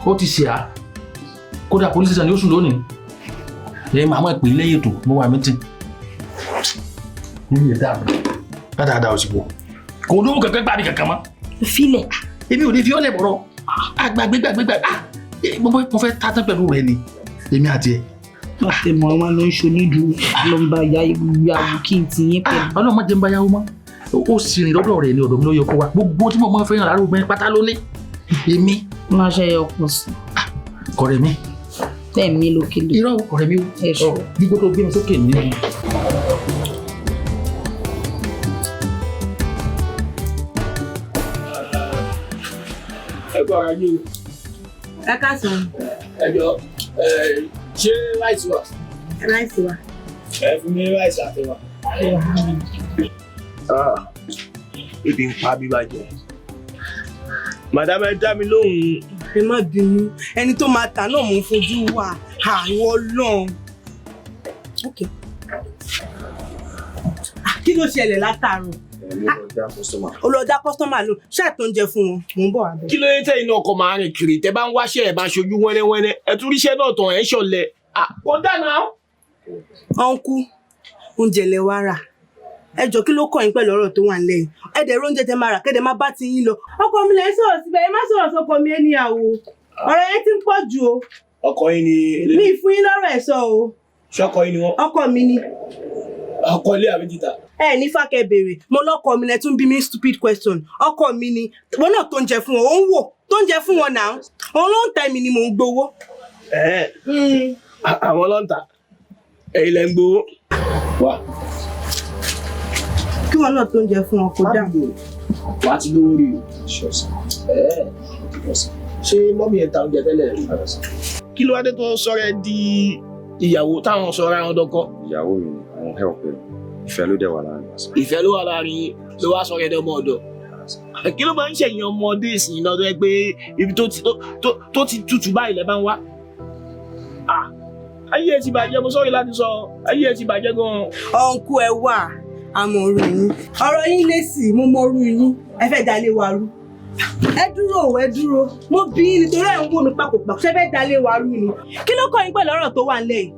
ó ti ṣe à. Kódà police station ni ó sùn lónìí. Ẹ máa mọ̀ pé lẹ́yìn ètò mo wà mítìn. Nínú ìdá mi, dáadáa ò sì wò. Kò lówó kankan gbà mí kankan mọ́. Filẹ̀. Èmi ò ní fi ọ́lẹ̀ bọ̀rọ̀. Àgbàgbé gbàgbé gbàgbé. Mo fẹ́ tá tán pẹ̀lú rẹ ni. Èmi àti ẹ. Àtẹ̀mọ̀ wọn ló ń ṣonídùú ló ń bá yàwó kí n ti yín pẹ̀lú. Ọlọ́run má jẹ́ ń bá yàwó mọ́. Ó sì rìn lọ́dọ̀ rẹ̀ ní ọ̀dọ̀ mi ló yẹ kó wa. Gbogbo tí mo máa ń fẹ́ràn lára obìnrin pátá ló ní. Èmi. Má ṣe yọ ọkùn sí. Kọ̀rẹ́ mi. Bẹ́ẹ̀ mi lókè lókè. Irọ́ kọ̀rẹ́ mi o. Gbígbó tó gbé mi sókè ní. Ẹ kú ara yín o. Ẹ káàsán. Ẹ jọ ṣé ráìsì wà? Ráìsì wà. Ẹ fún mi ráìsì àtẹwà. Ebi ń pa mi bàjẹ́. Madam ẹ dá mi lóhùn. Ẹ má bínú, ẹni tó máa tà náà mò ń fojú wà, àwọn Ọlọ́run. Kí ló ṣẹlẹ̀ látàárọ̀? Ó lọ dá kọ́sítọ́mà lóhùn, ṣáà tó ń jẹ fún wọn, mò ń bọ̀ wá bẹ̀. Kí ló dé tẹ́yìn náà kọ́ máa rìn kiri tẹ́ bá ń wáṣẹ́ ẹ̀ máa ṣojú wẹ́nẹ́wẹ́nẹ́, ẹ tún ríṣẹ́ náà tàn ẹ̀ ń ṣọ̀lẹ. Kò dáná. Ọ̀nkú, oúnjẹ lẹ wá rà. Ẹ jọ kí ló kàn yín pẹ̀lú ọ̀rọ̀ tó wà nílẹ̀ yìí? Ẹ dẹ̀ róúnjẹ tẹ máa rà kẹ́dẹ̀ má bá ti yín lọ. Ọkọ mi lẹ ń sọ̀rọ̀ síbẹ̀, ẹ má sọ̀rọ̀ sọ́kọ mi anyhow o. Ọ̀rọ̀ yẹn ti ń pọ̀ jù o. Ọkọ yín ni. Mi ì fún yín lọ́rọ̀ ẹ̀ sọ o. Ṣọkọ yín ni wọ́n. Ọkọ mi ni. Ọkọ ilé àbí títà? Ẹ ní fàkẹ́ béèrè, mo lọ́kọ mi lẹ tún bí mi stupid question. Ọkọ mi ni, wọn náà tó ń jẹ fún wọn, òun wò tó ń jẹ fún wọn náà. Òun ló ń ta èmi ni mò ń gbowó. Àwọn ló ń ta, ẹ̀yin lẹ ń gbowó. Wá, Kí wọn náà tó ń jẹ fún wọn kó dáhùn. Wà á ti lówó rí o. Ṣé mọ́mí ẹ̀ ta oúnjẹ tẹ́lẹ̀ rí? Kí ló wá dé tó sọ̀rọ̀ ẹ di ìyàwó táwọn sọ̀rọ̀ àwọn dọ́kọ? Ìyàwó mi ni àwọn help ẹ, ìfẹ́ ló dẹ̀ wà láàrin wa sir. Ìfẹ́ ló wà láàrin yín ló wá sọ̀rọ̀ ẹ dọ́mọ ọ̀dọ̀. Kí ló máa ń ṣẹ̀yìn ọmọdé ìsìn náà tó yẹ pé ibi tó ti tutù báyìí lẹ́ bá ń wá? Ayé ẹ ti bàjẹ́, mo sọ̀rọ̀ láti sọ, ayé ẹ ti bàjẹ́ gan-an. Ọ̀nkú ẹ wà, àmọ̀ oru yín. Ọ̀rọ̀ yín lé sí i, mo mọ orú yín. Ẹ fẹ́ dalé wa rú. Ẹ dúró, ẹ dúró. Mo bí yín nítorí ẹ̀ ń wò mí papòpà. Ṣé fẹ́ dalé wa rú ni? Kí ló kọ́ yín pẹ̀lú ọ̀rọ̀ tó wà nílẹ̀ yìí?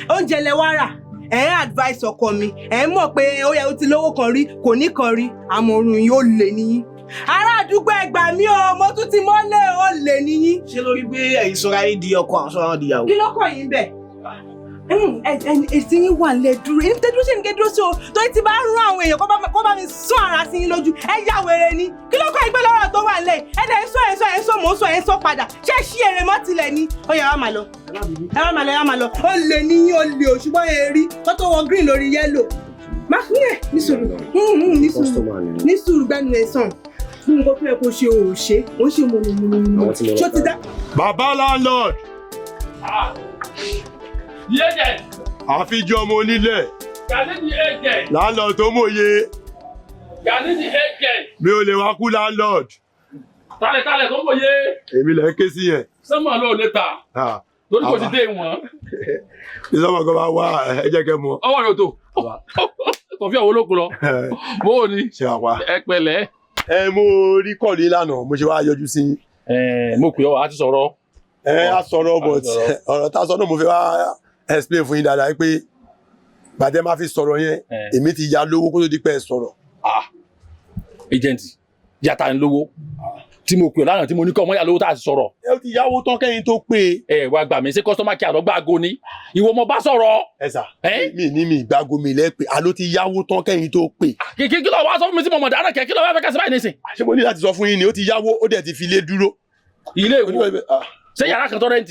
Oúnjẹ lẹ wá rà. Ẹ ń advice ọkọ mi. Ẹ ń mọ̀ pé ó yẹ ó ti lówó kan rí, kò ní kan rí. Àmọ̀ oru yín ó lè níyín. Ará àdúgbò ẹ gbà mí o, mo tún ti mọ́lé, ó lè níyín. Ṣé lórí pé ẹ̀yin sọra yín di ọkọ àwọn sọra wọn di ìyàwó? Kí ló kọ́ yín bẹ́ẹ̀? Èsì yín wà nílẹ̀ dúró, èyí tẹ́ dúró ṣe ní kẹ́ dúró sí o, torí ti bá rún àwọn èèyàn kó bá mi sún ara sí yín lójú, ẹ yá wèrè ni. Kí ló kọ́ yín pé lọ́rọ̀ tó wà nílẹ̀? Ẹ dẹ̀ ń sọ ẹ̀ ń sọ ẹ̀ ń sọ mò ń sọ ẹ̀ ń sọ padà, ṣé ṣí èrè mọ́ tilẹ̀ ni? Ó yá, ẹ wá máa lọ, ẹ wá máa lọ, ẹ wá máa lọ. Ó lè ní yín, ó lè o, ṣùgbọ́n ẹ rí kó tó wọ green lórí yellow. Má fún ẹ ní sùúrù, ní sùúrù, ní sùúrù, gbẹnu ẹ sàn. Nǹkan tó yẹ kó ṣe ò ṣe, ó ṣe mọ̀nàmọ́nà. Ṣó ti dá? Bàbá landlord. The agent. Àfijọ́ ọmọ onílẹ̀. Gani the agent. Landlord tó mòye. Gani the agent. Mi ò lè wá kú landlord. Talẹ̀ talẹ̀ tó mòye. Èmi lẹ̀ ń ké sí yẹn. Sọ́mọ̀ ló lè ta. Torí kò ti dé wọn. Ìsọmọ kan bá wá, ẹ jẹ́ kẹ́ mọ̀. Ọwọ́ rẹ̀ ò tó. Kọfí àwọn olókun lọ. Bó o ní. Ṣé wàá pa? Ẹ pẹ̀lẹ́. Ẹ mo rí kọ́ọ̀lù lánàá, mo ṣe wá yọjú sí yín. Mo pè ọ́, a ti sọ̀rọ̀. Ẹ á sọ̀rọ̀, but ọ̀rọ̀ tá a sọ náà mo fẹ́ wá explain fún yín dáadáa pé gbàdé máa fi sọ̀rọ̀ yẹn, èmi ti ya lówó kó tó di pé ẹ sọ̀rọ̀. Agent yàtà ń lówó tí mo pè lánàá tí mo ní kọ́ ọmọ yà lówó tá a sì sọ̀rọ̀. Ẹ ti yáwó tán kẹ́yìn tó pé. Ẹ wá gbà mí, ṣé customer care lọ gbàgo ni ìwọ mo bá sọ̀rọ̀. Ẹ sà, mi ní mi ìgbàgo mi lẹ́pẹ́ àló ti yáwó tán kẹ́yìn tó pé. Kí kí ló wá sọ fún mi tí mo mọ̀ dáná kẹ́, kí ló wá fẹ́ kẹ́sì báyìí nísìn. Ṣé mo ní láti sọ fún yín ni? Ó ti yáwó, ó dẹ̀ ti fi ilé dúró. Ilé ìwò ṣé yàrá kan tó rent?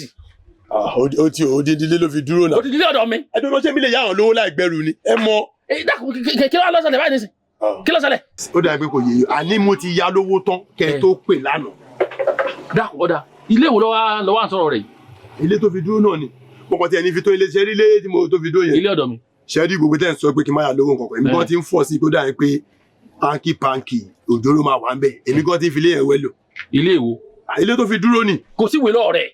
Ó ti odindi ilé ló fi dúró náà. Odindi ilé ọ̀dọ̀ mi. Ẹ dúró, ṣé mi lè yá àwọn lówó láì gbẹrù ni? Ẹ mọ. Dákun, kí ló wá lọ ṣẹlẹ̀ báyìí nísìn? Kí ló ṣẹlẹ̀? Ó dàbí pé kò yé yín, àní mo ti ya lówó tán kẹ́ tó pè lánàá. Dákun, ọ̀dà ilé wo ló wá ń sọ̀rọ̀ rẹ̀ yìí? Ilé tó fi dúró náà ni mo kàn ti ẹni fi tó ilé ṣe rí ilé tí mo tó fi dúró yẹn. Ilé ọ̀dọ̀ mi. Ṣe rí gbogbo tẹ́ ń sọ pé kí n má yà lówó nǹkan kan, èmi gan ti ń fọ̀ sí pé ó dàbí pé hanky panky òjòrò máa wà ń bẹ̀, èmi gan ti ń fi ilé yẹn wẹ́lò. Ilé ìwo? Ilé tó fi dúró ni. Kò sí ìwé lọ́wọ́ rẹ̀.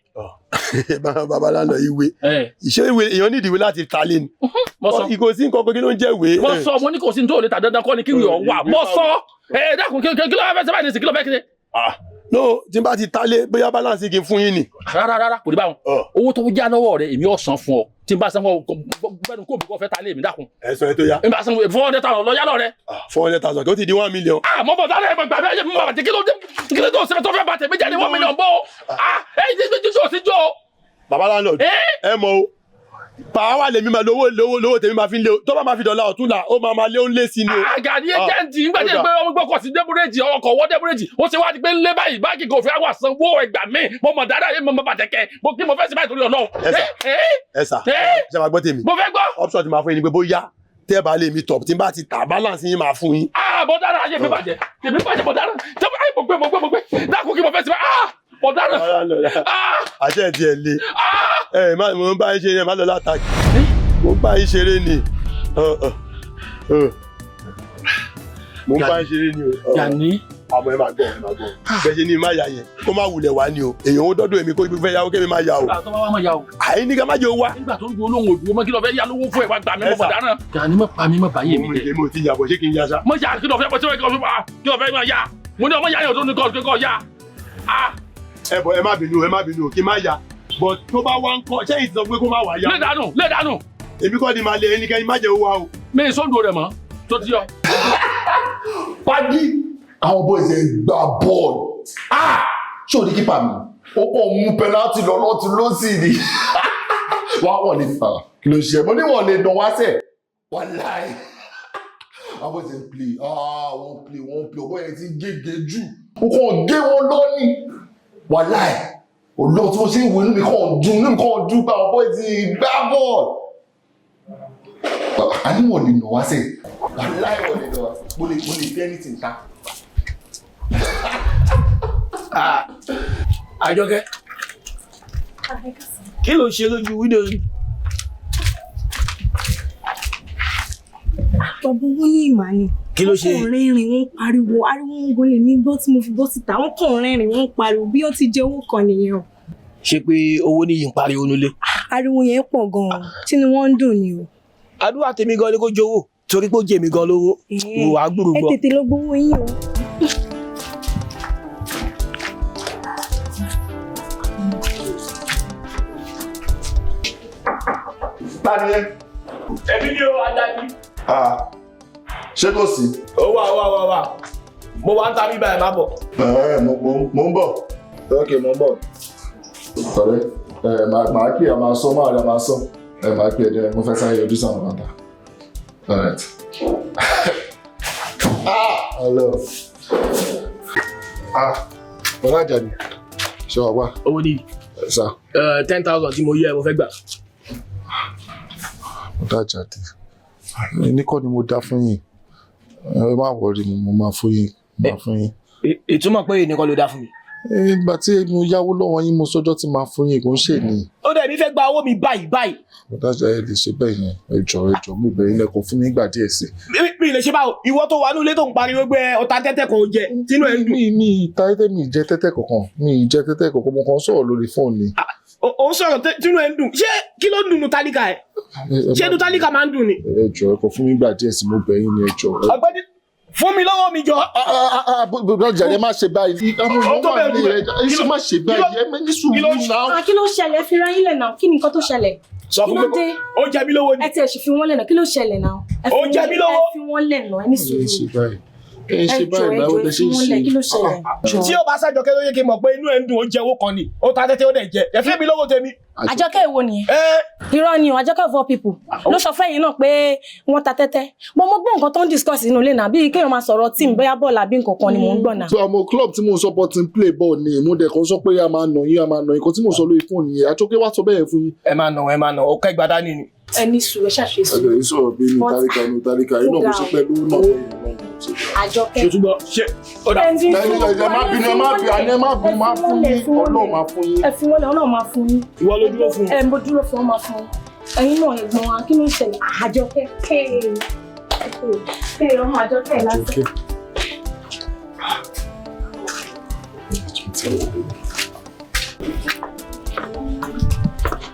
Bàbá lánàá, ìwé ìṣe ìwé, èèyàn nídìí ìwé láti ta lé ni. Mo sọ. Ìgò sí nǹkan kan, kí ló ń jẹ́ ìwé? Mo sọ, mo ní kò sí ní tó lè ta, dandan kọ́ ni kí ìwé ọ̀ wà. Mo sọ, ẹ dákun, kí ló fẹ́ ṣe báyìí nísìnyí? Kí ló fẹ́ kí ṣe? No, tí n bá ti ta lé, bóyá balance kí n fún yín ni. Rárá rárá, kò ní báwọn. Owó tó já lọ́wọ́ rẹ̀, èmi ò san fún ọ. Tí n bá san fún ọ, gbẹnu kó mi kò fẹ́ ta lé mi, dákun. Ẹ sọ ẹ tó yá. N bá san 400,000 lọ yálọ rẹ. 400,000 kí ó ti di 1 million. Ah, mo bọ̀ dáná, ẹ mọ̀ gbàgbé ẹ mọ̀ bàtí, kí ló dé, kí ló tó ṣe tó fẹ́ bàtẹ̀ mi jáde 1 million bó? Ah, ẹ ẹ jẹ́ sí jọ. Bàbá landlord, ẹ mọ̀ o, pàáwà lèmi máa lówó lówó lówó tèmi máa fi ń lé o, tó bá máa fi dọ̀la ọ̀tún là ó máa máa lé, ó ń lé sí ni o. Àgàní agent, nígbà tí pé ọmọ gbọ́kọ̀ sí débúrèjì, ọkọ̀ wọ́ débúrèjì, ó ṣe wá di pé ń lé báyìí, báńkì kò fi àwọn àsanwó ẹgbà mi. Mo mọ̀ dáadáa yé, mo mọ̀ bàtẹ́kẹ́ mo, kí mo fẹ́ sí báyìí torí Ọlọ́run. Ẹ sà, ẹ sà, ṣe máa gbọ́ tèmi. Mo fẹ́ gbọ́. Option ti máa fún yín ni pé bóyá tẹ́ ẹ bá lè mi tọ̀, tí n bá ti tà, balance yín máa fún yín. Ah, mo dára, ayé mi bàjẹ́, tèmi bàjẹ́, mo dára, tèmi ayé, mo gbé, mo gbé, mo gbé, dákun, kí mo fẹ́ sí báyìí? Ah, mo dára. Àṣẹ ẹ̀ tiẹ̀ le, ẹ má mo ń bá yín ṣeré, ẹ má lọ látàkì, mo ń bá yín ṣeré ni, mo ń bá yín ṣeré ni o. Gani. Àmọ́ ẹ máa gbọ́, ẹ máa gbọ́, bẹ́ẹ̀ ṣe ní má yà yẹn, kó má wulẹ̀ wá ni o. Èèyàn ó dọ́dọ̀ èmi kó fẹ́ yáwó, kémi má yà o. Àtọ́ bá wà má yà o. Àyè ní ká má jẹ́ o wá. Nígbà tó ń du olóhùn òdùwọ́ mọ́, kí ló fẹ́ yá lówó fún ẹ? Wá gbà mí, mo mọ̀ dáná. Gani, má pa mí, má bàyè mi jẹ. Èmi ò ti yàbọ̀, ṣé kí n yá sá? Mo yà, kí ló fẹ́ bọ́ síwájú, kí ló fẹ́ máa yà? Mo ní ọmọ yà yàn tó ní kọ́ yà. Ẹ bọ̀, ẹ má bínú, ẹ má bínú, kí n má yà, but tó bá wá ń kọ́, ṣé ìsọ pé kó má wá yá? Lé dànù, lé dànù. Èmi kọ́ ni màá lé ẹnikẹ́ni, má jẹ́ owó wa o. Mi ì sọ́ndò rẹ̀ mọ́ tó ti yọ. Pàdí àwọn boys ẹ̀ gbá bọ́ọ̀lù. Ah, ṣé o ní keeper mi? Ó kàn mú penalty lọ lọ́tún lọ́sì ni. Wọ́n wọ̀n ní kí ló ṣe? Mo ní wọ́n lè dán wá sẹ̀. Wàláì. Àwọn boys ń play. Ah, wọ́n play, wọ́n play. Ọ̀bọ̀ yẹn ti gègé jù. Ó kàn gé wọn lọ́ní. Wàláì. Olóò tí mo ṣe ń wo, inú mi kàn dùn, inú mi kàn dùn pé àwọn boys ti gbá bọ́ọ̀lù. Àní wọ́n lè nà wá sẹ́. Láì wọ́n lè nà wá. Mo lè fi anything ta. Àjọkẹ́, kí ló ṣe lójú wíńdò yìí? Bàbá owó ní ìmà ni. Kí ló ṣe? Wọ́n kàn rẹ́rìn, wọ́n pariwo, ariwo ń gbolè mi gbọ́ tí mo fi bọ́ síta. Wọ́n kàn rẹ́rìn, wọ́n pariwo bí ó ti jẹ owó kan nìyẹn o. Ṣé pé owó níyì ń pariwo nulẹ̀? Ariwo yẹn pọ̀ gan-an, tínú wọn ń dùn ni o. Àdúrà tèmi gan ni kó jowó, torí pé ó jẹ èmi gan lówó. Wò á gbúrú Ẹ gbọ́. tètè lọ gbowó yín o. Ta ni ẹ? Èmi ni o, Ajayi. Ṣé kò sí? Ó wà wà wà wà. Mo wá ń ta bíbá ẹ̀ má bọ̀. Mo ń bọ̀. Ok, mo ń bọ̀. Ọ̀rẹ́, màá pè é, máa sọ, máa rí a máa sọ. Màá pè é jẹ́, mo fẹ́ sáré yọjú sáwọn kan ta. All right. Hello. Bọ́lá Àjàdí, ṣé wàá wá? Owó ní. Sá. 10,000 tí mo yẹ mo fẹ́ gbà. Bọ́lá Àjàdí, ní kọ́ ni mo dá fún yín. Ẹ má wọrí, mo máa fún yín, máa fún yín. Ìtumọ̀ pé èyí nìkan ló dá fún mi. Ìgbà tí mo yáwó lọ́wọ́ yín, mo sọ́jọ́ tí máa fún yín, kò ń ṣe ní. Ó dẹ̀ mi fẹ́ gba owó mi báyìí báyìí. Bọ́lá Àjàdí, ẹ lè ṣe bẹ́ẹ̀ yẹn, ẹ jọ̀ọ́ ẹ jọ̀ọ́, mo bẹ̀ yín lẹ́kọ̀ọ́ fún mi ìgbà díẹ̀ sí. Mi lè ṣe báwo, ìwọ tó wà ní ilé tó ń pariwo pé ọ̀tá tẹ́tẹ́ kan ò jẹ, tínú ẹ̀ ń dùn. Mi ìta tẹ́tẹ́, mi jẹ tẹ́tẹ́ kankan, mi jẹ tẹ́tẹ́ kankan, mo kàn sọ̀rọ̀ lórí fóònù ni. Ò ń sọ̀rọ̀ tínú ẹ̀ ń dùn, ṣé kí ló ń dùn nu tálíkà ẹ̀? Ṣé inú tálíkà máa ń dùn ni? Ẹ jọ̀ọ́, ẹ kàn fún mi ìgbà díẹ̀ sí, mo bẹ̀ yín ni, ẹ jọ̀ọ́. Ọ̀gbẹ́ni, fún mi lọ́wọ́ mi jọ. Bọ́lá Àjàdí, ẹ má ṣe báyìí. Àwọn ọmọ wà ní ẹ ṣe má ṣe báyìí, ẹ ní sùúrù náà. Kí ló ṣẹlẹ̀? Fi ra yín lẹ̀ náà, kí ni nǹkan tó ṣẹlẹ̀? Sọ fún mi pé ó jẹ mí lówó ni. Ẹ tiẹ̀ sì fi wọ́n lẹ̀ náà, kí ló ṣẹlẹ̀ náà? Ó jẹ mí lówó. Ẹ fi wọ́n lẹ̀ náà, ẹ ní sùúrù. Ẹ ṣe báyìí, ẹ ṣe báyìí, báwo lẹ ṣe ń ṣe? Kí ló ṣẹlẹ̀? Tí ó bá ṣàjọkẹ́ ló yẹ kí n mọ̀ pé inú ẹ̀ ń dùn, ó jẹ owó kan ni, ó ta tẹ́tẹ́ ó dẹ̀ jẹ, ẹ fi mi lówó tèmi. Àjọkẹ́ èwo nìyẹn? Irọ́ ni o, Àjọkẹ́ of all people ló sọ fẹ́yìn náà pé wọ́n ta tẹ́tẹ́. Mo gbọ́ nǹkan tó ń discuss nínú ilé náà, bíi kéèyàn máa sọ̀rọ̀ tíìmù bóyá bọ́ọ̀lù àbí nǹkan kan ni mò ń gbọ́ náà. So àwọn club tí mò ń support ń play ball ni, mo dẹ̀ kàn sọ pé a máa nà yín, a máa nà yín, nǹkan tí mò ń sọ lórí fóònù yẹn, Àjọkẹ́ wá sọ bẹ́ẹ̀ fún yín. Ẹ máa nà, ẹ máa nà, ọkọ ìgbà dání ni. Ẹ ní sùúrù, ẹ ṣàṣe sùúrù. Ẹjọ́ yìí sọ̀rọ̀ bí inú tálíkà, inú tálíkà, inú ọ̀gbọ́n sọ pé lówó náà. Àjọkẹ́. Ṣé túbọ̀ ṣe ó dà. Ẹ ní sùúrù, Ẹ má bínú, ẹ má bínú, ẹ má bínú, máa fún yín, Ọlọ́run máa fún yín. Ẹ fi wọ́n lẹ̀, Ọlọ́run máa fún yín. Ìwọ ló dúró fún. Ẹ mo dúró fún, ọ máa fún yín. Ẹ̀yin náà ẹ̀gbọ́n wa, kí ló ń ṣẹlẹ̀? Àjọkẹ́. Ee ọmọ Àjọkẹ́ lásán.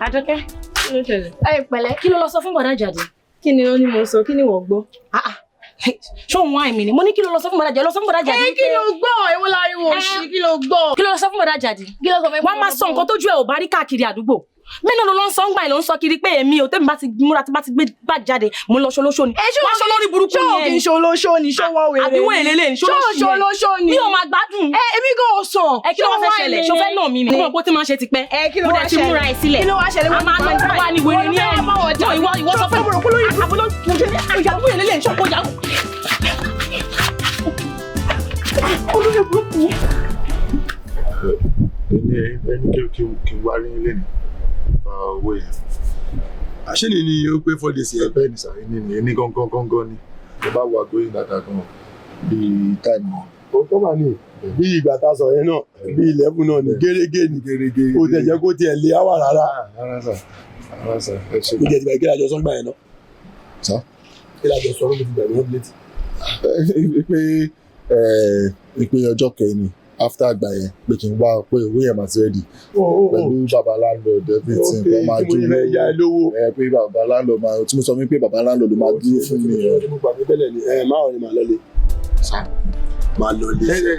Àjọkẹ́. Kí ló ṣẹlẹ̀? Ẹ pẹ̀lẹ́, kí ló lọ sọ fún Bọ̀dá Àjàdí? Kí ni ó ní mo sọ? Kí ni wọ́n gbọ́? Ṣé òun wá èmi ni? Mo ní kí ló lọ sọ fún Bọ̀dá Àjàdí? Lọ sọ fún Bọ̀dá Àjàdí. Ẹ kí ló gbọ́? Èwo láriwo òṣì, kí ló gbọ́? Kí ló lọ sọ fún Bọ̀dá Àjàdí? Kí ló sọ fún Wọ́n máa sọ nǹkan tójú ẹ̀ ò bá rí káàkiri àdúgbò. Mélòó ló ń sọ ń gbà ẹ̀ ló ń sọ kiri pé èmi ò tẹ́mi bá ti múra tí bá ti gbé bá jáde mo ń lọ ṣolóṣó ni. Ẹ ṣé Wá ṣolórí burúkú ṣé ni o ẹ kì í ni. ṣolóṣó ni? Ṣé wọ́n wèrè? Àbí wèrè lélẹ̀ ni? Ṣé o ṣolóṣó ni? Mi ò máa gbádùn. Ẹ èmi gan ò sàn. Ẹ kí ló wá fẹ́ ṣẹlẹ̀? Ṣo fẹ́ nà mí ni? Mo mọ̀ pé ó ti máa ń ṣe tipẹ́. Ẹ kí ló Mo wá dẹ̀ ti múra ẹ̀ sílẹ̀. Kí ló wá ṣẹlẹ̀? A máa lọ wá ní wèrè ní ẹ̀. No, ìwọ sọ fún mi. Àbúrò wèrè lélẹ̀ ṣọ́kọ̀ yà. Olórí burúkú. Ẹni ẹni kí n wá rí ilé ni owó yẹn. Àṣé ni ni ó pé 4 days yẹn? Bẹ́ẹ̀ ni sà, ẹni ni ẹni gangan gangan ni. Mo bá wo àgọ́ yìí dáadáa gan bíi táìmù. Ó tọ́ mà ní bí ìgbà tá a sọ yẹn náà bí 11 náà ni gérégé ni kò tẹ̀ jẹ́ kó tiẹ̀ lé áwà rárá. Rárá sà, rárá sà, ẹ ṣe. Mo jẹ́ ti bàjẹ́ kí lájọ sọ́ngbà yẹn náà. Sà? Kí lájọ sọ mo ti gbàgbé wọn létí. Pé pé ọjọ́ kẹrin after àgbà yẹn pé kí n wá pé owó yẹn máa ti ready pẹ̀lú baba landlord everything wọ́n máa dúró ẹ pé baba landlord máa tí mo sọ fún pé baba landlord máa dúró fún mi. Mo gbàgbé tẹ́lẹ̀ ni ẹ máa ní màá lọ lé. Màá lọ lé. Ẹ ẹ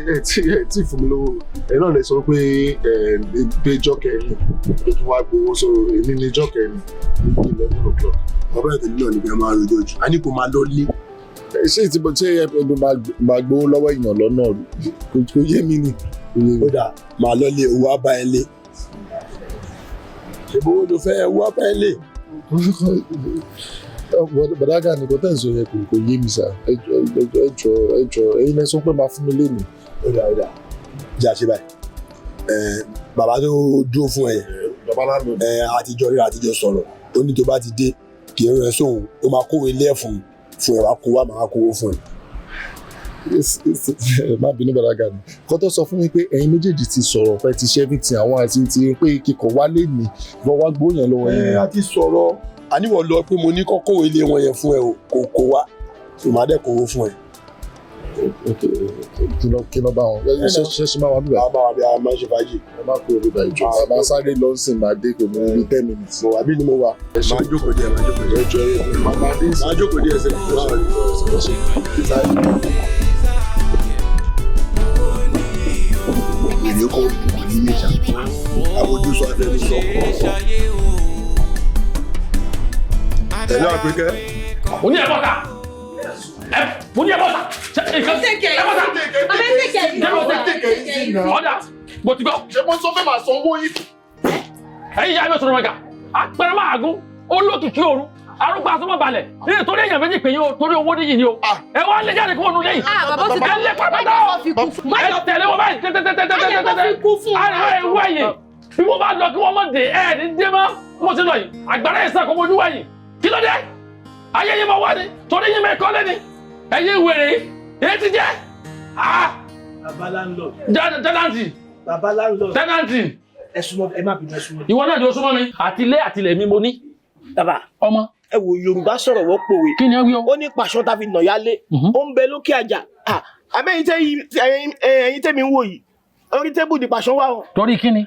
ẹ tí fún mi lówó ẹ náà lè sọ pé ẹ pé ijọ́ kẹrin pé kí n wá gbowó so èmi ní ijọ́ kẹrin ní 11 o'clock. Ọbẹ̀ tèmi náà ni bí a máa rojọ́ jù a ní kó máa lọ lé. Ṣé tí mo ṣe ẹ máa gbowó lọ́wọ́ èèyàn lọ́nà kò yé mi ni. Ó dà máa lọ lé owó á bá ẹ lé. Ṣèbó owó ló fẹ́ owó á bá ẹ lé. Bàdágà ni kò tẹ̀ ń sọ yẹn kò yé mi sà, ẹ jọ̀ọ́ ẹ jọ̀ọ́ ẹ̀yin lẹ sọ pé máa fún mi lénìí. Ó dà ó dà jẹ́ àṣẹ báyìí. Bàbá tó dúró fún ẹ yẹn àtijọ́ ríra àtijọ́ sọ̀rọ̀ ó ní tó bá ti dé Kì í rẹ sóhun, ó máa kówó ilé ẹ̀ fún fún ẹ, wàá kó wá, máa kówó fún ẹ. Má bínú, Bọ̀dá Gani. Kó tó sọ fún mi pé ẹ̀yin méjèèjì ti sọ̀rọ̀ pé ti ṣe everything, àwọn àti ti pé kíkọ̀ wálé mi lọ wá gbó yẹn lọ́wọ́ yẹn. Ẹ a ti sọ̀rọ̀, àníwọ̀ lọ pé mo ní kọ́ kówó ilé wọn yẹn fún ẹ o, kò kó wá, tó máa dẹ̀ kówó fún ẹ. Kí lọ bá wọn ṣe máa wà bíbá. A máa wà bí a máa ń ṣe fàájì. Ẹ má kúrò bíbá ìjọ, a máa sáré lọ sí, máa dé, kò ní bí 10 minutes. Mo wà bí ni mo wà. Máa jókòó díẹ̀, máa jókòó díẹ̀. Ẹjọ́ ẹ máa dé sí. Máa jókòó díẹ̀ sẹ́yìn. Èrè kò kò ní yé ṣá. Àwòjúsọ afẹnusọ. Ẹ náà pé kẹ́. Mo ní ẹ bọ́ta. Ẹ mo ní ẹ bọ́ta. Ẹ bọ́ta. Ọ̀dà mo ti gbọ́. Ṣé mo sọ fẹ́ máa sanwó yìí? Ẹ̀yin ìyá mi ò sọ̀rọ̀ mọ̀gà. Apẹ̀rẹ̀ máa gún. Olókìkí òru. Arúgbó asọ́mọ́ balẹ̀. Ní torí èèyàn méjì pé yín o, torí owó níyì ni o. Ẹ wá lé jáde kúrò nílé yìí. Ẹ lé pápátá o. Ẹ tẹ̀lé wọn báyìí tẹ́tẹ́tẹ́tẹ́tẹ́tẹ́. Àrẹ ẹ wẹ̀yìn. Bí wọ́n bá lọ kí wọ́n mọ̀ dé, ẹ ní dé mọ́. Mo ti lọ yìí. Àgbàrá yìí sàn kó mojú wẹ̀yìn. Kí ló dé? Ayé yín máa wá ni. Torí yín mẹ́kọ́ lé ni. Ẹ̀yin wèrè yìí. Èyí ti jẹ́. Bàbá landlord. Tẹ́nàntì. Bàbá landlord. Tẹ́nàntì. Ẹ súnmọ́, ẹ má bínú, ẹ súnmọ́. Ìwọ náà ni o súnmọ́ mi. Àtilé àtilẹ̀ mi mo ní. Bàbá. Ọmọ. Ẹ wo, Yorùbá sọ̀rọ̀ wọ́n pòwe. Kí ni ẹ wí o? Ó ní pàṣọ tá a fi nà yálé. Ó ń bẹ lókè àjà. Àmẹ́yìn tẹ́ ẹ̀yin tẹ́mi ń wò yìí. Orí table ni pàṣọ wà o. Torí kí ni?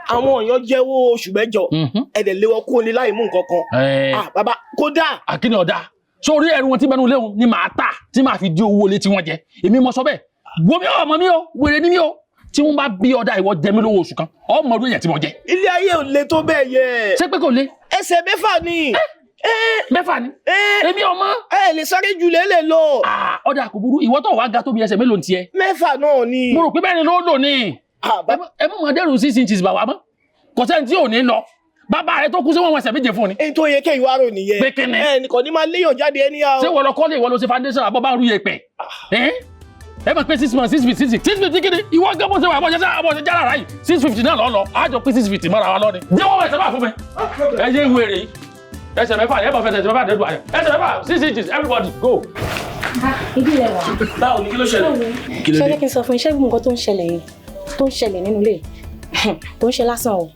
Àwọn èèyàn jẹ́wọ́ oṣù 8. Ẹ̀dẹ̀ lé wọn kúrò ní láì mú nǹkan kan. Bàbá, kódà. Àkíní ọ̀dà. Sórí ẹrù wọn tí bẹnu léwu ni màá tà tí màá fi di owó ilé tí wọ́n jẹ. Èmi mọ sọ bẹ́ẹ̀. Wo mi, ọmọ mi o, wèrè ni mi o. Tí wọ́n bá bí ọ̀dà, ìwọ jẹ mí lówó oṣù kan. Ọmọ ọdún yẹn tí mo jẹ. Ilé ayé ò le tó bẹ́ẹ̀ yẹ. Ṣé pé kò le? Ẹsẹ̀ 6 ni. 6 ni. Èmi ọmọ. Ẹ lè sáré jù lélẹ̀ lọ. Ọ̀dà kò burú, ìwọ tó wàá ga tóbi, ẹsẹ̀ mélòó tiẹ̀? 6 náà ni. Mo rò pé bẹ́ẹ̀ ni ló lò ní. Ẹ mọ̀ mọ̀ dẹ́rù 6 inches bà wá mọ́. Kò sẹ́ni tí ò ní lọ. Bàbá rẹ tó kú sí wọn ẹsẹ̀ 7 fún ni. Èyí tó yẹ kẹ́ ìwà rò nìyẹn. Pé kíni? Ẹ nìkan ní máa léèyàn jáde ẹni yà o. Ṣé wọ́n lọ kọ́lé, ìwọ lọ ṣe foundation, àbọ̀ bá ń rú yẹpẹ̀? Ẹ mọ̀ pé 6 months, 6 feet, 6 feet, 6 feet kíni? Ìwọ gán bó ṣe wà, bó ṣe bó ṣe jára ráyì, 650 náà lọ́ lọ, á jọ pé 650 mọ́ra wa lọ́ni. Jẹ́ wọ́n ẹsẹ̀ bá fún mi. Ẹ yé wèrè yìí. Ẹsẹ̀ 6, ẹ bọ̀ fẹsẹ̀ ẹsẹ̀ 6 dẹ́dùn àyẹ̀. Ẹsẹ̀ 6, 6 inches, everybody go. Ibi ilẹ̀ wà. Báwo ni, kí ló ṣẹlẹ̀? Kí ló dé? Ṣé kí n sọ fún iṣẹ́ gbogbo nǹkan tó ń ṣẹlẹ̀ yìí, tó ń ṣẹlẹ̀ nínú ilé, kò ń ṣe lásán o.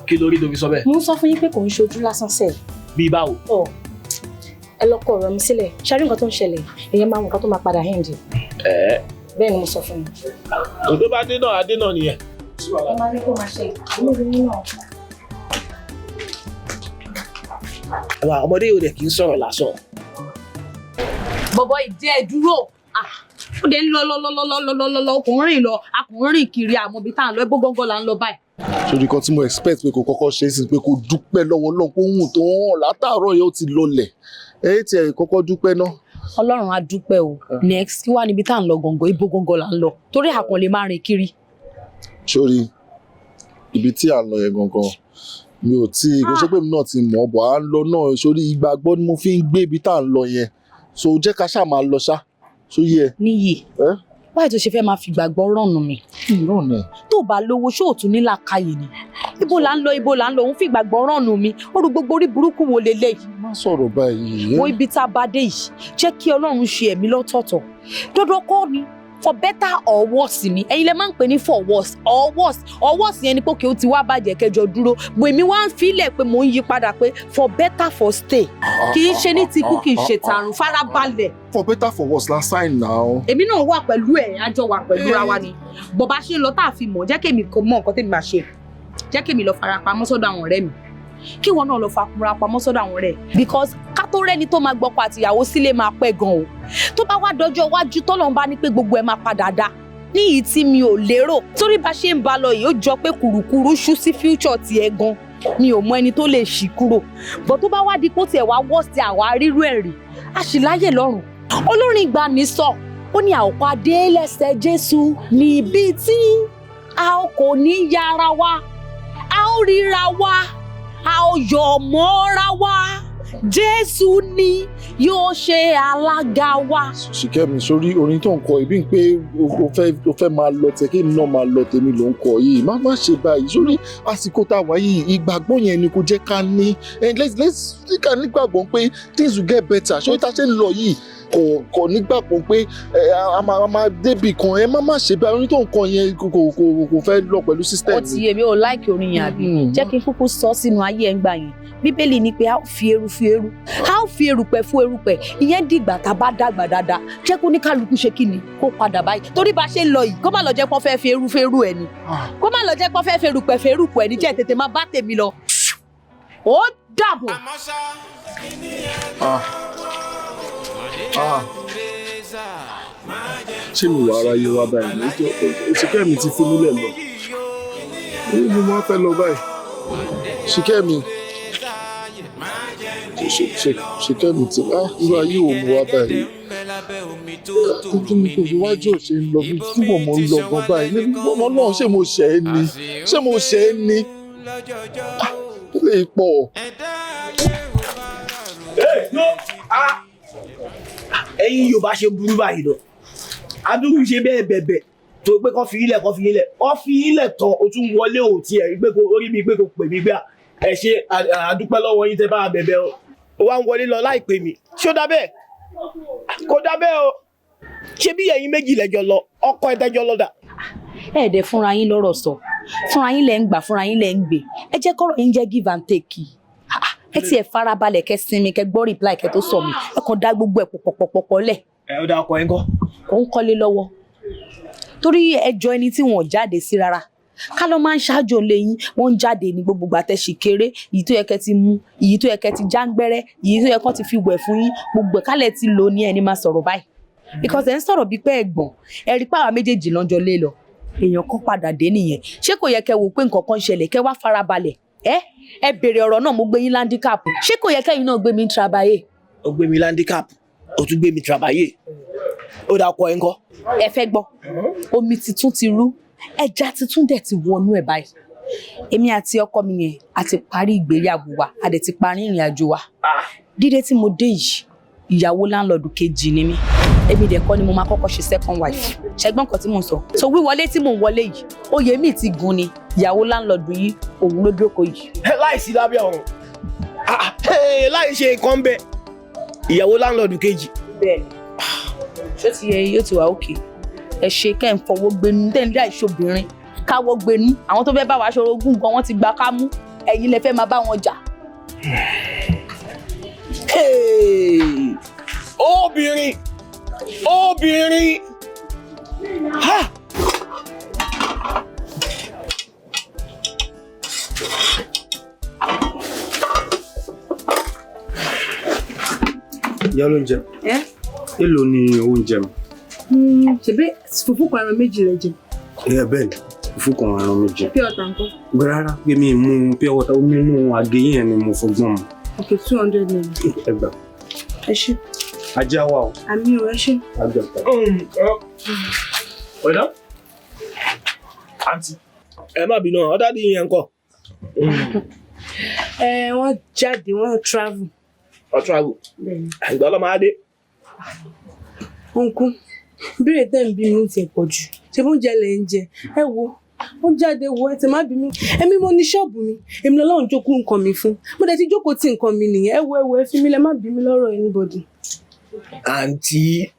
Kí lórí tó fi sọ bẹ́ẹ̀? Mo ń sọ fún yín pé kò ń ṣojú lásán sẹ́ẹ̀. Bí báwo? Ọ ẹ lọ kọ ọ̀rọ̀ mi sílẹ̀. Ṣe rí nǹkan tó ń ṣẹlẹ̀, èèyàn máa mọ nǹkan tó máa padà end. Bẹ́ẹ̀ ni mo sọ fún yín. Òtó bá dé náà, adé náà nìyẹn. Ẹ máa rí kó máa ṣe olórí náà. Àwọn ọmọdé yóò dẹ̀ kí ń sọ̀rọ̀ lásán. Bọ̀bọ̀ ìdí ẹ̀ dúró. Ó dé ń lọ lọ lọ lọ lọ lọ lọ lọ, ọkùnrin lọ, akùnrin kiri, àmọ́ ibi tá à ń lọ, ẹgbó gángan là ń lọ báyìí. Sórí kan tí mo expect pé kò kọ́kọ́ ṣe é sí pé kò dúpẹ́ lọ́wọ́ Ọlọ́run pé ohun tó hàn látàárọ̀ yẹn ó ti lọlẹ̀. Ẹ tiẹ̀ kọ́kọ́ dúpẹ́ náà. Ọlọ́run á dúpẹ́ o. Next, kí wàá níbi tá à ń lọ gangan, ibo gangan là ń lọ? Torí àkàn lè máa rìn kiri. Sórí ibi tí à ń lọ yẹn gangan, mi ò tí kò ṣe pé mi náà ti mọ̀ bọ̀ à ń lọ náà. Sórí ìgbàgbọ́ ni mo fi ń gbé ibi tá à ń lọ yẹn, so jẹ́ ká ṣáà máa lọ ṣá, ṣó yẹ. Níyì, báyìí tó ṣe fẹ́ máa fi ìgbàgbọ́ rọ̀nù mi. Ìrọ̀nù ẹ̀. Tó bá lówó, ṣó ò tún ní làákàyè ni? Ibo là ń lọ, ibo là ń lọ, òun fi ìgbàgbọ́ rọ̀nù mi. Ó rú gbogbo orí burúkú wo leléyìí? Má sọ̀rọ̀ báyìí. Wo ibi tá a bá dé yìí, jẹ́ kí Ọlọ́run ṣe ẹ̀mí lọ́tọ̀ọ̀tọ̀. Dandan kọ́ ni for better or worse ni. Ẹ̀yin lẹ máa ń pè ní for worse or worse or worse yẹn ni pé kí o ti wá bàjẹ́ kẹjọ dúró bò. Èmi wá ń filẹ̀ pé mò ń yí padà pé for better for stay. Kì í ṣe ní tikú, kì í ṣe tààrùn, farabalẹ̀. For better for worse la sign now. Èmi náà wà pẹ̀lú ẹ̀, àjọ wà pẹ̀lú ra wa ni. Bó bá ṣe ń lọ tá a fi mọ̀, jẹ́ kémi kò mọ nǹkan tèmi máa ṣe. Jẹ́ kémi lọ farapamọ́ sọ́dọ̀ àwọn ọ̀rẹ́ mi, kí wọn náà lọ farapamọ́ sọ́dọ̀ àwọn ọ̀rẹ́, because ká tó rẹ́ni tó máa gbọ́kọ àtìyàwó sílé máa pẹ́ gan o. Tó bá wá dọjọ́ iwájú, tọ́lọ́run bá ní pé gbogbo ẹ̀ máa padà dá ní ìyí tí mi ò lérò, torí bá ṣe ń ba lọ yìí, ó jọ pé kùrùkùrù ṣú sí future tiẹ̀ gan. Mi ò mọ ẹni tó lè ṣì kúrò bọ̀. Tó bá wá di pé ó tiẹ̀ wá worst, àwa rírú ẹ̀ rí, a sì láyè lọ́rùn. Olórin ìgbàanì sọ, ó ní a ó pàdé lẹ́sẹ̀ Jésù níbi tí a kò ní yára wa, a ó ríra wa, a ó yọ̀ mọ́ra wa. Jésù ni yóò ṣe alága wa. Ṣìkẹ́mi, sórí orin tó ń kọ ìbí pé o fẹ́ máa lọ tẹ kí èmi náà máa lọ tèmi ló ń kọ yìí. Má ṣe báyìí. Sórí àsìkò tá a wà yìí, ìgbàgbọ́ yẹn ni kò jẹ́ ká ní. And let's ká nígbàgbọ́ pé things will get better. Sórí tá a ṣe ń lọ yìí, kò nígbàgbọ́ pé a máa débì kan. Ẹ má ṣe báyìí. Orin tó ń kọ yẹn kò fẹ́ lọ pẹ̀lú system. Ó ti yé mi, ò láìkì orin yẹn àbí? Jẹ́ kí n kúkú sọ sínú ayé ẹ̀ ń gbà yẹn. Bíbélì ni pé a ó fi eru fi eru, a ó fi erùpẹ̀ fún erùpẹ̀. Ìyẹn dìgbà tá a bá dàgbà dáadáa. Jẹ́ kó ní kálukú ṣe kí ni kó padà báyìí, torí bá ṣe ń lọ yìí, kó má lọ jẹ́ pọ́n fẹ́ fi eru fẹ́ eru ẹ̀ ni, kó má lọ jẹ́ pọ́n fẹ́ fi erùpẹ̀ fẹ́ erùpẹ̀ ẹ̀ ni. Jẹ́ tètè má bá tèmi lọ. Ó dàbọ̀. Ah. Ah. Ṣé mi wà ara yé wa báyìí? Ṣìkẹ́mi ti fi mí lẹ̀ lọ. Èyí ni mo máa fẹ́ lọ báyìí. Ṣìkẹ́mi. Ṣìkẹ́mi ti irú ayé wo mo wá báyìí? Tuntun mi kò fi wájú ò ṣe ń lọ bí túbọ̀ mo ń lọ gan báyìí. Ọmọ náà, ṣé mo ṣẹ̀ ẹ́ ni? Ṣé mo ṣẹ̀ ẹ́ ni? Ó lè pọ̀. Ẹ̀yin Yorùbá ṣe burú báyìí lọ. Adúrú ṣe bẹ́ẹ̀ bẹ̀bẹ̀ tó pé kọ́ fi ilẹ̀, kọ́ fi ilẹ̀, kọ́ fi ilẹ̀ tán, o tún wọlé ò tiẹ̀ rí pé kò orí mi pé kò pè mí gbà. Ẹ ṣe, àdúpẹ́ lọ́wọ́ yín tẹ́ bá a bẹ̀bẹ̀ o. Ó wá ń wọlé lọ láì pè mí. Ṣé ó dá bẹ́ẹ̀? Kò dá bẹ́ẹ̀ o. Ṣé bí ẹ̀yin méjì lẹ́jọ́ lọ, ọkọ ẹ̀ tẹ́jọ́ lọ dà? Ẹ dẹ̀ fúnra yín lọ́rọ̀ sọ, fúnra yín lẹ̀ ń gbà, fúnra yín lẹ̀ ń gbé. Ẹ jẹ́ kọ́rọ̀ yín jẹ́ give and take. Ẹ tiẹ̀ farabalẹ̀, kẹ́ sinmi, kẹ́ gbọ́ reply kẹ́ tó sọ mi. Ẹ kàn dá gbogbo ẹ̀ pọ̀pọ̀pọ̀pọ̀ lẹ̀. Ẹ ó dá ọkọ yín kọ́. Ó ń kọ́lé lọ́wọ́, torí ẹjọ́ ẹni tí wọ́n jáde sí rárá ká ló máa ń ṣáájú lẹ́yìn. Wọ́n ń jáde ní gbogbo ìgbà tẹ́ ṣì kéré. Èyí tó yẹ kẹ́ ti mú, èyí tó yẹ kẹ́ ti jáǹgbẹ́rẹ́, èyí tó yẹ kán ti fi wẹ̀ fún yín, gbogbo ẹ̀ kálẹ̀ ti lò ní ẹni máa sọ̀rọ̀ báyìí, because ẹ̀ ń sọ̀rọ̀ bíi pé ẹ̀gbọ́n ẹ rí pàwọn méjèèjì lọ́jọ́ lé lọ. Èèyàn kan padà dé nìyẹn. Ṣé kò yẹ kẹ́ wò pé nǹkan kan ṣẹlẹ̀, kẹ́ wá farabalẹ̀ ẹ béèrè ọ̀rọ̀ náà? Mo gbé yín landicap, ṣé kò yẹ kẹ́yìn náà gbé mi ń trabayé? Ó gbé mi landicap, ó tún gbé mi trabayé. Ó dá ọkọ ẹ̀ ńkọ́? Ẹ fẹ́ gbọ́? Omi tuntun ti rú, ẹja tuntun dẹ̀ ti wọnú ẹ̀ báyìí. Èmi àti ọkọ mi yẹn a ti parí ìgbéyàwó wa, a dẹ̀ ti parí ìrìn àjò wa. Dídé tí mo dé yìí, ìyàwó láńlọ́ọ̀dù kejì ni mí. Èmi dẹ̀ kọ́ ni mo máa kọ́kọ́ ṣe second wife. Ṣẹgbọ́n nǹkan tí mò ń sọ? So wíwọlé tí mò ń wọlé yìí, oyè mi ti gun ni. Ìyàwó láńlọ́ọ̀dù yìí, òun ló dúró yìí. Láì sí lábẹ́ ọ̀run, láì ṣe nǹkan bẹ́ẹ̀, ìyàwó láńlọ́ọ̀dù kejì. Bẹ́ẹ̀ni, ṣó ti yẹ? Yóò ti wà òkè. Ẹ ṣe kẹ́ ń fọwọ́ gbénú tẹ́ ń dá ìṣobìnrin káwọ́ gbénú. Àwọn tó fẹ́ bá wa aṣọ ogún gan, wọ́n ti gba kámú. Ẹ̀yin lẹ fẹ́ máa bá wọn jà. Obìnrin, obìnrin, ha. Ìyá olóúnjẹ, èló ni oúnjẹ mi? Ṣebí fùfú kan ẹran méjì lẹ jẹ. Ẹ bẹ́ẹ̀ ni, fùfú kan ẹran méjì. Pure water ńkọ́? Rárá, pé mi mú pure water, omi inú àgé yẹn ni mo fọgbọ́n mu. Ok, ₦200. Ẹ gbà. Ẹ ṣé. Ajá wa o. Àmín o, ẹ ṣé. Ajá. Ọ̀dọ́. Àǹtí. Ẹ má bínú, ọ̀dà dì yẹn ńkọ́? Ẹ wọ́n jáde, wọ́n travel. Ọ travel. Ìgbà ọlọ́mọ adé. Uncle, ìbéèrè tẹ́ ń bí mi ti pọ̀ jù. Ṣé bó ń jẹ lẹ̀ ń jẹ? Ẹ wo, ó jáde wo, ẹ ti má bí mi. Èmi mo ní ṣọ́ọ̀bù mi, èmi lọ́lọ́run jókòó nǹkan mi fún. Mo dẹ̀ ti jókòó tí nǹkan mi nìyẹn. Ẹ wo, ẹ wo, ẹ fi mí lẹ, má bí mi lọ́rọ̀ anybody. Àǹtí,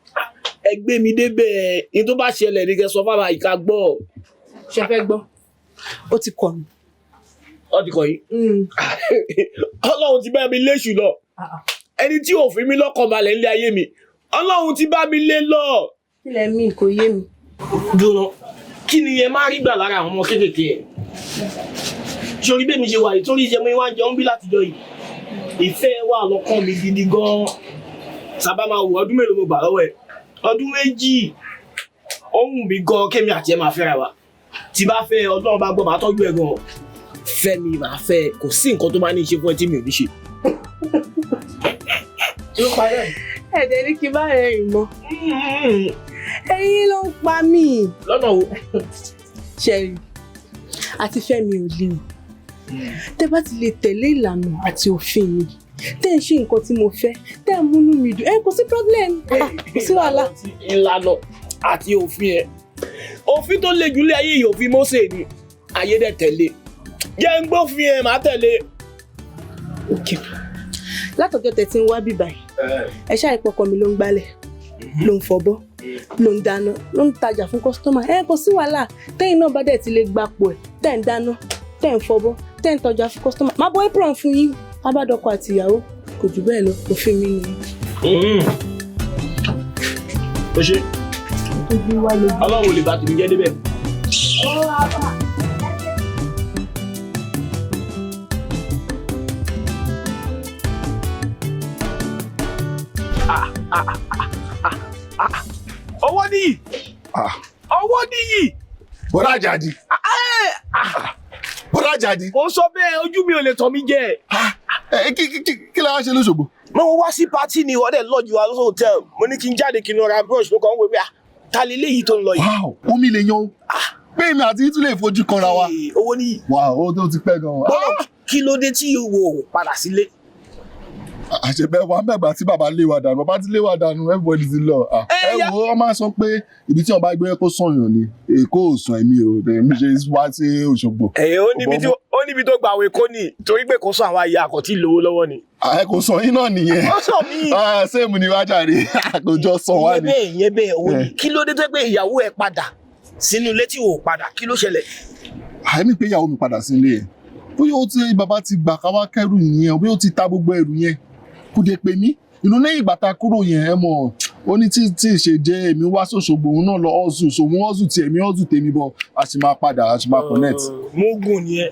ẹ gbé mi débẹ̀. Ní tó bá ṣẹlẹ̀ ní kẹ́ sọ fáwọn àyíká gbọ́. Ṣé fẹ́ gbọ́? Ó ti kọ̀ mí. Ó ti kọ̀ yín? Ọlọ́run ti bá mi léṣù lọ. Ẹni tí ò fi mí lọ́kàn balẹ̀ nílé ayé mi, Ọlọ́run ti bá mi lé lọ. Kí lẹ mí, kò yé mi. Dúró, kí ni ẹ máa rí gbà lára àwọn ọmọ kéékèèké ẹ? Sórí bẹ́ẹ̀ mi ṣe wà yìí, torí iṣẹ́ mi wá ń jẹun bí látijọ́ yìí, ìfẹ́ wà lọ́kàn mi gidi gan-an. Sábà máa wò, ọdún mélòó mo gbà lọ́wọ́ ẹ̀? Ọdún 2. Ó wù mí gan kémi àti ẹ máa fẹ́ra wa. Tí bá fẹ́, Ọlọ́run bá gbọ́, máa tọ́jú ẹ gan. Fẹ́ mi, máa fẹ́. Kò sí nǹkan tó máa ní í ṣe fún ẹ tí mi ò ní ṣe. Ẹ̀dẹ̀ ní kí n bá rẹ̀ rìn mọ́. Ẹ̀yin ló ń pa mí. Lọ́nà wo? Ṣẹ̀rí, àti fẹ́ mi ò le o. Tẹ́ bá ti lè tẹ̀lé ìlànà àti òfin mi, Tẹ́ ń ṣe nǹkan tí mo fẹ́, tẹ́ ń múnú mi dùn. Ẹ kò sí problem, kò sí wàhálà. Ìlànà àti òfin ẹ̀. Òfin tó le jù lé ayé yìí òfin Mósè ni. Ayé dẹ̀ tẹ̀lé. Jẹ́ ń gbófin ẹ̀ máa tẹ̀lé. Látọjọ́ tẹ́ ti ń wá bíbá yìí, ẹ ṣáà ìpọkọ mi ló ń gbálẹ̀, ló ń fọbọ́, ló ń dáná, ló ń tajà fún kọ́sítọ́mà. Ẹ kò sí wàhálà. Tẹ́yìn náà bá dẹ̀ ti lè gbapò ẹ̀, tẹ́ ń dáná, tẹ́ ń fọbọ́, tẹ́ ń tọjà fún kọ́sítọ́mà. Má bọ́ apron fún yín, abádọ́kọ àti ìyàwó, kò jù bẹ́ẹ̀ lọ, òfin mi nìyẹn. Ó ṣe. Ọlọ́run ò lè bá tèmi jẹ́ débẹ̀. Owó níyì. Owó níyì. Bọ́dá Àjàdí. Bọ́dá Àjàdí. Mo sọ bẹ́ẹ̀, ojú mi ò lè tàn mí jẹ. Kí la wá ṣe lóṣogbo? Mo wá sí pátì ni ìwọ́dẹ̀ lọ́ọ̀jù wa lọ́sọ̀ hòtẹ́ẹ̀lì. Mo ní kí n jáde kí n lọ ra brush, mo kàn ń wò pé ta lè léyìí tó ń lọ yìí. Wow, omi lè yan o. Pé èmi àti yín tún lè fojú kanra wa. Owó níyì. Wow, ó tó ti pẹ́ gan-an. Bọ́lá kí ló dé tí ìwò padà sílé? Àṣebẹ wa mẹ́gbàá tí bàbá lé wa dànù, bàbá ti lé wa dànù, everybody ti lọ. Ẹ wo, wọ́n máa ń sọ pé ibi tí wọ́n bá gbé kó sànyàn ni, Èkó ò sàn èmi o, èmi ṣe wá sí Òṣogbo. Ẹ ó níbi tó gbà àwọn Èkó ni, torí pé kò sọ àwọn ayé àkọ́tí lówó lọ́wọ́ ni. Ẹ kò sàn yín náà nìyẹn. Ó sàn mí. Sẹ́ẹ̀mù ni wájà rè, àkójọ sàn wá ni. Ìyẹn bẹ́ẹ̀ òun ni. Kí ló dé tó pé ìyàwó ẹ padà sínú ilé tí ò padà, kí ló ṣẹlẹ̀? Àìmí pé ìyàwó mi padà sí ilé ẹ̀. Bóyá ó ti bàbá ti gbà ká wá kẹ́rù yẹn, bóyá ó ti ta gbogbo ẹrù yẹn, kò dé pè mí. Inú lẹ́yìn ìgbà tá a kúrò yẹn, ẹ mọ̀, ó ní tí tí ṣe jẹ́ èmi wá sòṣogbo, òun náà lọ ọ̀zù, sòun ọ̀zù tí èmi ọ̀zù tèmi bọ̀, a sì máa padà, a sì máa connect. Mógùn ni ẹ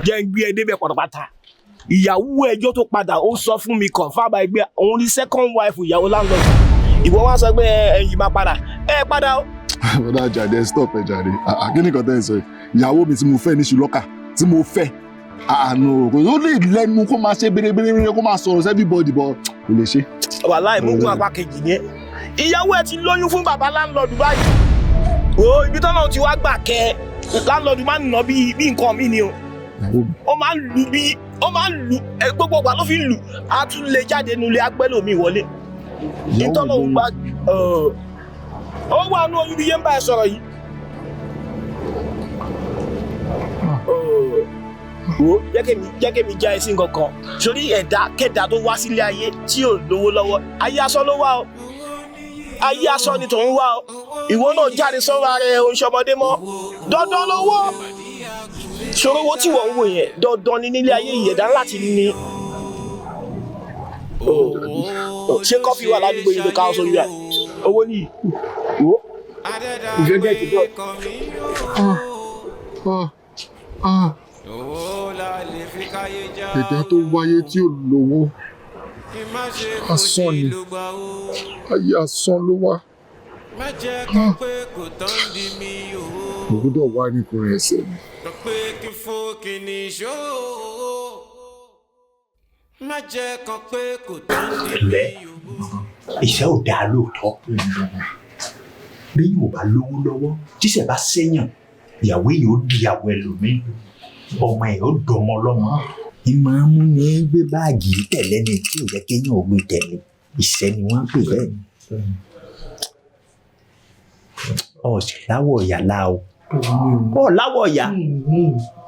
jẹ́ ń gbé ẹ débẹ̀ pátápátá. Ìyàwó ẹjọ́ tó padà ó sọ fún mi confirm ẹgbẹ́ òun ní second wife ìyàwó landlord. Ìwọ wá sọ pé ẹ̀yin máa padà, ẹ padà o. Bọ́dá Àjàdí, stop ẹ jàre. Kí ni nǹkan tẹ́ ẹ sọ yìí? Ìyàwó mi tí mo fẹ́ ní ṣùlọ́kà tí mo fẹ́, àánú kò ó lè lẹ́nu kó máa ṣe bérebére kó máa sọ̀rọ̀ sí everybody, but kò lè ṣe. Wàláì mógún apá kejì ni ẹ. Ìyàwó ẹ ti lóyún fún bàbá láńlọ́ọ̀dù báyìí. O ibi tọ́nà ti wá gbà kẹ́ láńlọ́ọ̀dù máa ń nà bí nǹkan mi ni o. Ó máa ń lu bí ó máa ń lu gbogbo ọgbà ló fi ń lu, a tún lè jáde nulẹ̀ agbẹ́lòmí wọlé. Ìtọ́nà òun gba ó wà nú oyún bí yẹn ń bá ẹ sọ̀rọ̀ yìí. Wo jẹ́ kí mi já ẹ sí nǹkan kan sórí ẹ̀dá kẹ́dá tó wá sílé ayé tí ò lówó lọ́wọ́, ayé asán ló wá o, ayé asán ni tòun wá o. Ìwọ náà jáde sọ́wọ́ ara ẹ, oṣù ọmọdé mọ́ dandan lówó ṣòro owó tí wọ́n ń wò yẹn dandan ni nílé ayé ìyẹ̀dá láti ní. Ṣé kọ́fí wà ládùúgbò yìí tó ká sórí rẹ̀? Owó nìyí wo ìfẹ́ gẹ̀ẹ́tì bọ́. Ẹ̀dá tó wáyé tí ò lówó asán ni, ayé asán ló wá. Mo gbọ́dọ̀ wá nìkan ẹsẹ̀ mi. Lẹ́ iṣẹ́ ò dáa lóòótọ́, bí yóò bá lówó lọ́wọ́ tíṣẹ̀ bá séyàn, ìyàwó èèyàn ó di ìyàwó ẹlòmíín, ọmọ ẹ̀ ó dọmọ lọ́mọ. Ìmọ̀ mú ni gbé báàgì tẹ̀lé ni tí ò yẹ kéèyàn ò gbé tẹ̀lé, ìṣẹ́ ni wọ́n ń pè bẹ́ẹ̀. Ọ̀ sì láwọ̀ ìyá la o, ọ̀ láwọ̀ ìyá.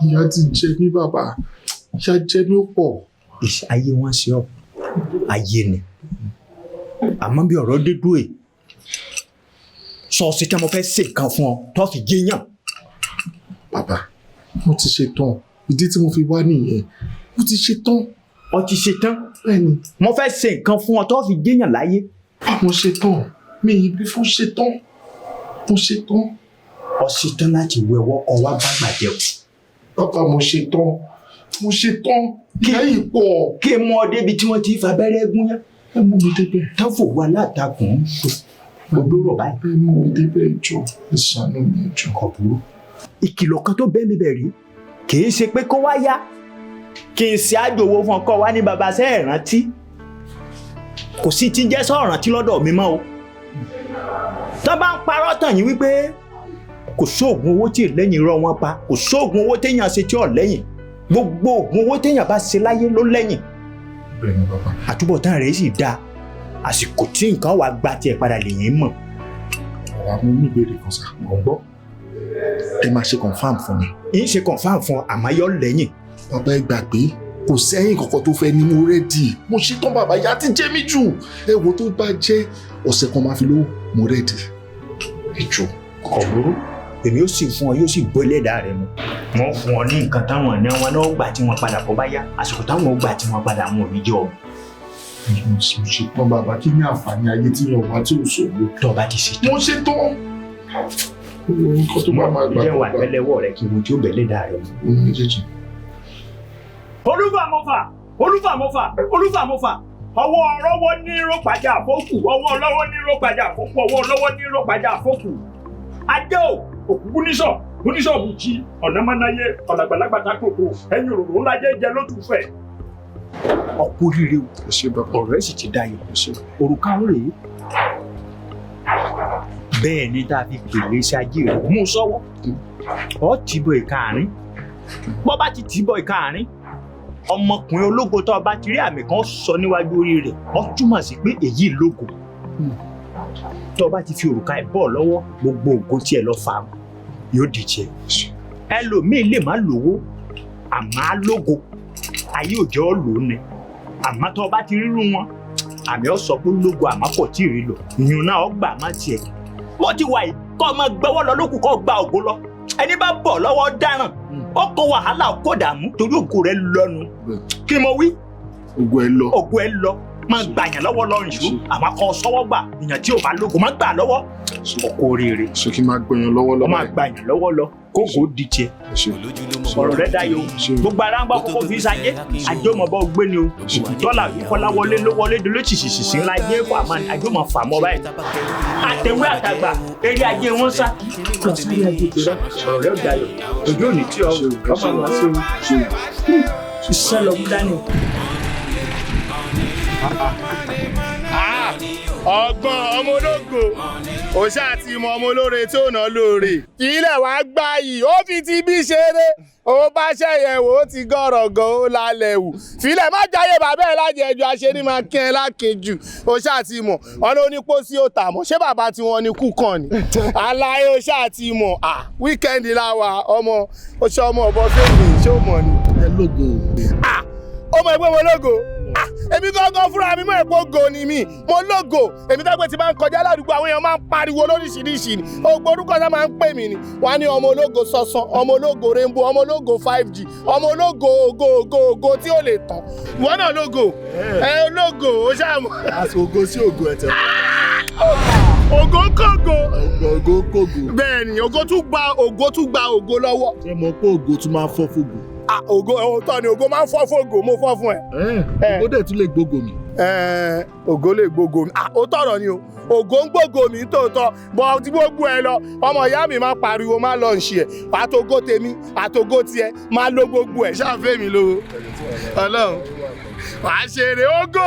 Ìyá ti jẹ mí bàbá, ìyá jẹ mí pọ̀. Ayé wọn ṣe ọ, ayé ni. Àmọ́ bí ọ̀rọ̀ dé dúró yìí, sọ̀ọ́sì tí mo fẹ́ ṣe nǹkan fún ọ tó fi jẹ́yàn. Bàbá, mo ti ṣe tán, ìdí tí mo fi wá nìyẹn, mo ti ṣe tán. Ọ ti ṣe tán? Bẹ́ẹ̀ni. Mo fẹ́ ṣe nǹkan fún ọ tó fi jẹ́yàn láyé. Mo ṣe tán, mi ì bí fún ṣe tán, mo ṣe tán. Ọ ṣe tán láti wẹwọ́ kọ wá bá gbàjẹ́ o. Bàbá mo ṣe tán, mo ṣe tán, ìyá yìí pọ̀. Kí n mú ọ débi tí wọ́n ti fa abẹ́rẹ́ gún yán. Ẹ mú mi débẹ̀. Tán fòwú alátakùn ń sọ odóró báyìí. Ẹ mú mi débẹ̀ jọ, ẹ ṣàánú mi jọ. Kò burú. Ìkìlọ̀ kan tó bẹ́ẹ̀ mi bẹ̀ rí kì í ṣe pé kó wá yá kí n ṣe àjòwò fún ọkọ wa ní baba ṣe é rántí, kò sí ti jẹ́ sọ̀rántí lọ́dọ̀ mi mọ́ o. Tó bá ń parọ́ tàn yín wípé kò sóògùn owó tí lẹ́yìn irọ́ wọn pa, kò sóògùn owó téèyàn ṣe tí ò lẹ́yìn, gbogbo ògùn owó téèyàn bá ṣe láyé ló lẹ́yìn. Bẹ́ẹ̀ni bàbá. Àtúbọ̀tán rẹ̀ sì dáa. Àsìkò tí nǹkan wàá gba tiẹ̀ padà lèyìn mọ̀. Bàbá, mo ní ìbéèrè kan sá. Mò ń gbọ́. Ẹ máa ṣe confirm fún mi. Ń ṣe confirm fún ọ, àmọ́ yọ lẹ́yìn. Bàbá, ẹ gbàgbé, kò sẹ́yìn kankan tó fẹ́ ní. Mo ready, mo ṣetán bàbá. Ìyá ti jẹ mí jù. Ẹ wo, tó bá jẹ́ ọ̀sẹ̀ kan máa fi lówó, mo ready. Ẹ jọ. Kò burú, èmi ó sì fún ọ, yóò sì bọ́ ẹlẹ́dàá rẹ mu. Wọ́n fún ọ ní nǹkan táwọn ní wọn náà gbà tí wọ́n padà bọ́ bá yá. Àsìkò táwọn ó gbà tí wọ́n padà, wọn ò ní jẹ́ ọ. Mo ṣetán bàbá. Kí ní àǹfààní ayé tí yàn wá tí ò sòwò? Tó o bá ti ṣetán. Mo ṣetán. Nǹkan tó bá máa gbà. Jẹ́ wà tẹ́lẹ̀wọ́ rẹ kí wo tí ó bẹ̀ ẹlẹ́dàá rẹ mu. Méjèèjì. Olúfàmọ́fà, olúfàmọ́fà, olúfàmọ́fà, ọwọ́ ọlọ́wọ́ ní rọ́pàjà àfọ́kù, ọwọ́ ọlọ́wọ́ ní rọ́pàjà àfọ́kù, ọwọ́ ọlọ́wọ́ ní rọ́pàjà àfọ́kù. Ajé o, òkùnkùn níṣọ̀ oníṣọ̀ bùjí ọ̀nàmọ́náyé ọ̀làgbàlagbà takòkò ẹ̀yìn òróró ńlá jẹ́ lótùfẹ̀. Ọkọ oríire o, ọ̀rọ̀ ẹ̀ sì ti dayọ̀. Òrùka ń rèé bẹ́ẹ̀ ni tá a fi gbèlè sí ajé rẹ̀. Mú un sọ́wọ́, ọ tì bọ ìka àárín. Bọ́ bá ti tì bọ ìka àárín, ọmọkùnrin ológo tó o bá ti rí àmì kan sọ níwájú orí rẹ̀, ó túmọ̀ sí pé èyí lógo. Tó o bá ti fi òrùka ẹ̀ bọ̀ lọ́wọ́, gbogbo ògo tiẹ̀ lọ fà á, yóò di tiẹ̀. Ẹlòmíì lè má lówó, àmọ́ á lógo. Ayé òjò lò ó ni. Àmọ́ tó o bá ti rírú wọn, àmì ọ̀ sọ pé lógo, àmọ́ kò tí ì rí lò. Ìyún náà ọ gbà má tiẹ̀. Bó ti wà yìí, kọ́ ọ máa gbọ́wọ́ lọ lókùn, kọ́ ọ gba ògo lọ. Ẹni bá bọ̀ lọ́wọ́ dáràn, ó kó wàhálà, ó kó dààmú, torí ògo rẹ̀ lọ́nu. Kí mo wí? Ògo ẹ lọ. Ògo ẹ lọ. Máa gbà yàn lọ́wọ́ lọ nìṣó, àmọ́ kọ́ sọ́wọ́ gbà ìyàn tí ò bá lógo, má gbà lọ́wọ́. Ọkọ oríire. Ṣé kí n máa gbẹ̀yàn lọ́wọ́ lọ́wọ́? Máa gbà yàn lọ́wọ́ lọ, kókò di tiẹ̀. Ọ̀rọ̀ rẹ̀ dayọ̀. Gbogbo ara ń gbọ́ kókó fi ṣayé àjọmọ̀bọ gbé ni o. Dọ́là kọ́lá wọlé ló wọlé dolo ṣìṣìṣì ńlá ajé fún àmọ́ àjọmọ̀ fàmọ́ báyìí. Àtẹ̀wé àtàgbà eré ajé wọn sá lọ sí ajé tó rẹ. Ọ̀rọ̀ rẹ̀ dayọ̀, ojú òní tí ọ ọmọ wa ṣe o ṣiṣẹ́ lọ mú dání. Ọgbọ́n ọmọ ológo òṣà àti ìmọ̀ ọmọ olóore tí ò ná lóore. Ilẹ̀ wa gbá yìí, ó fi ti bí ṣeré, ó bá ṣẹ̀yẹ̀wò, ó ti gọ̀rọ̀gọ̀, ó lálẹ́ wù. Filẹ̀ má jáyé bàbá ẹ̀ lájẹjù, àṣírí máa kí ẹ lákejù. Òṣà àti ìmọ̀ ọ̀nà onípòsí ò tà mọ́, ṣé bàbá tí wọ́n ní kú kàn ní. Aláyé òṣà àti ìmọ̀ à weekend láwa ọmọ oṣù ọmọ ọ̀bọ fèmí, ṣé ó mọ̀ ni. Ẹ lógo. Ọmọ ẹgbẹ́ mo lógo. Èmi gángan fúnra mi mọ̀ ẹ̀pọ̀ ògo ni mí, mo lógo. Èmi dágbé ti máa ń kọjá ládùúgbò, àwọn èèyàn máa ń pariwo lóríṣiríṣi ni. Ògbó orúkọ sá máa ń pè mí ni wọ́n á ní ọmọ ológo sánsan, ọmọ ológo rainbow, ọmọ ológo 5G, ọmọ ológo ògo ògo ògo tí ò lè tán. Ìwọ náà lógo, ẹ ológo ó ṣàmù. Ògo sí ògo ẹ tẹ. Ògo kògo. Ògo kògo. Bẹ́ẹ̀ni, ògo tún gba ògo, tún gba ògo lọ́wọ́. Ṣé mo pé ògo tún máa ń fọ́ fògo? Ògo òótọ́ ni, ògo máa ń fọ́ fògo, mo fọ́ fún ẹ. Ògo dẹ̀ tún lè gbógo mi. Ògo lè gbógo mi, ó tọ̀rọ̀ ni o. Ògo ń gbógo mi tòótọ́, bọ́ tí gbogbo ẹ lọ, ọmọ ìyá mi máa pariwo, máa lọ ń ṣe ẹ̀. Àtògo tèmi, àtògo tiẹ̀, máa lo gbogbo ẹ̀ ṣáfẹ́ mi lówó. Ọlọ́run wàá ṣeré ògo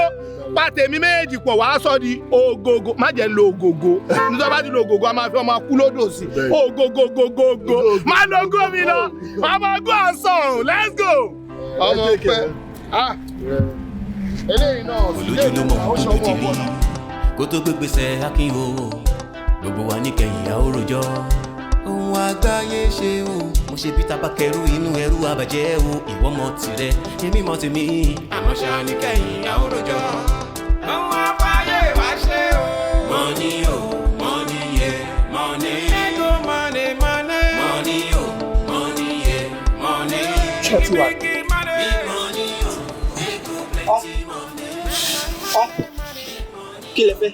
pàtẹ́mi méjì pọ̀, wàá sọ di ògògò. Má jẹ́ lo ògògò, nítorí bá ti lo ògògò, a máa fi ọmọ kú lódò sí ògògògògò. Má lo ògo mi lọ, ọmọ go ọ̀sán, let's go. Ọmọ pẹ ah eléyìí náà olójú ló mọ ohun tó ti rí kó tó gbégbèsè akin o. Gbogbo wa níkẹyìn a ó rojọ́ ohun àgbáyé ṣe o. Mo ṣe bí tabakẹrù inú ẹrú àbàjẹ́ o. Ìwọ mọ tirẹ̀, èmi mọ tèmi. Àmọ́ ṣá níkẹyìn a ó rojọ́ ohun àgbáyé wá ṣe o. Money o, money ye, money. Ego money, money. Money o, money ye, money. Ṣọ́ọ̀tì wa. Big money o, ego plenty money. Kí lẹ fẹ́?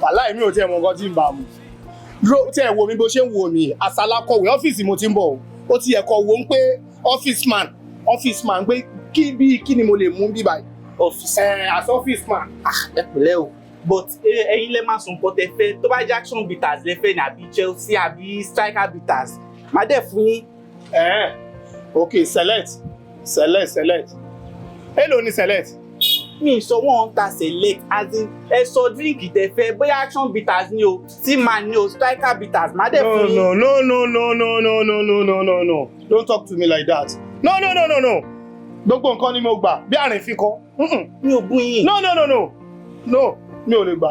Wàláì, mi ò tiẹ̀ mọ nǹkan tí ń bá mu. Dúró, tí ẹ wo mi bó ṣe ń wo mi, àsálàkọ̀wé ọ́fíìsì mo ti ń bọ̀ o. Ó ti ẹ̀kọ́ wo ń pé office man, office man, pé kí bí kí ni mo lè mú bí báyìí? Office. Ẹ as office man. Ẹ pẹ̀lẹ́ o, but ẹ̀yin lẹ máa sùn nǹkan tẹ́ fẹ́. Tó bá jẹ́ action bitters lẹ fẹ́ ní, àbí Chelsea, àbí striker bitters, má dẹ̀ fún yín. Ẹ ok, select, select, select. Èló ni select? Mi sọ wọn ń ta select, as in ẹ sọ drink tẹ́ fẹ́, bóyá action bitters ni o, Seaman ni o, striker bitters, má dẹ̀ fún yín. No, no, no, no, no, no, no, no, no, no, no, don't talk to me like that. No, no, no, no, no. Gbogbo nǹkan ni mo gbà bí àrìn fi kọ. Mi ò bú yín. No, no, no, no, no, mi ò lè gbà.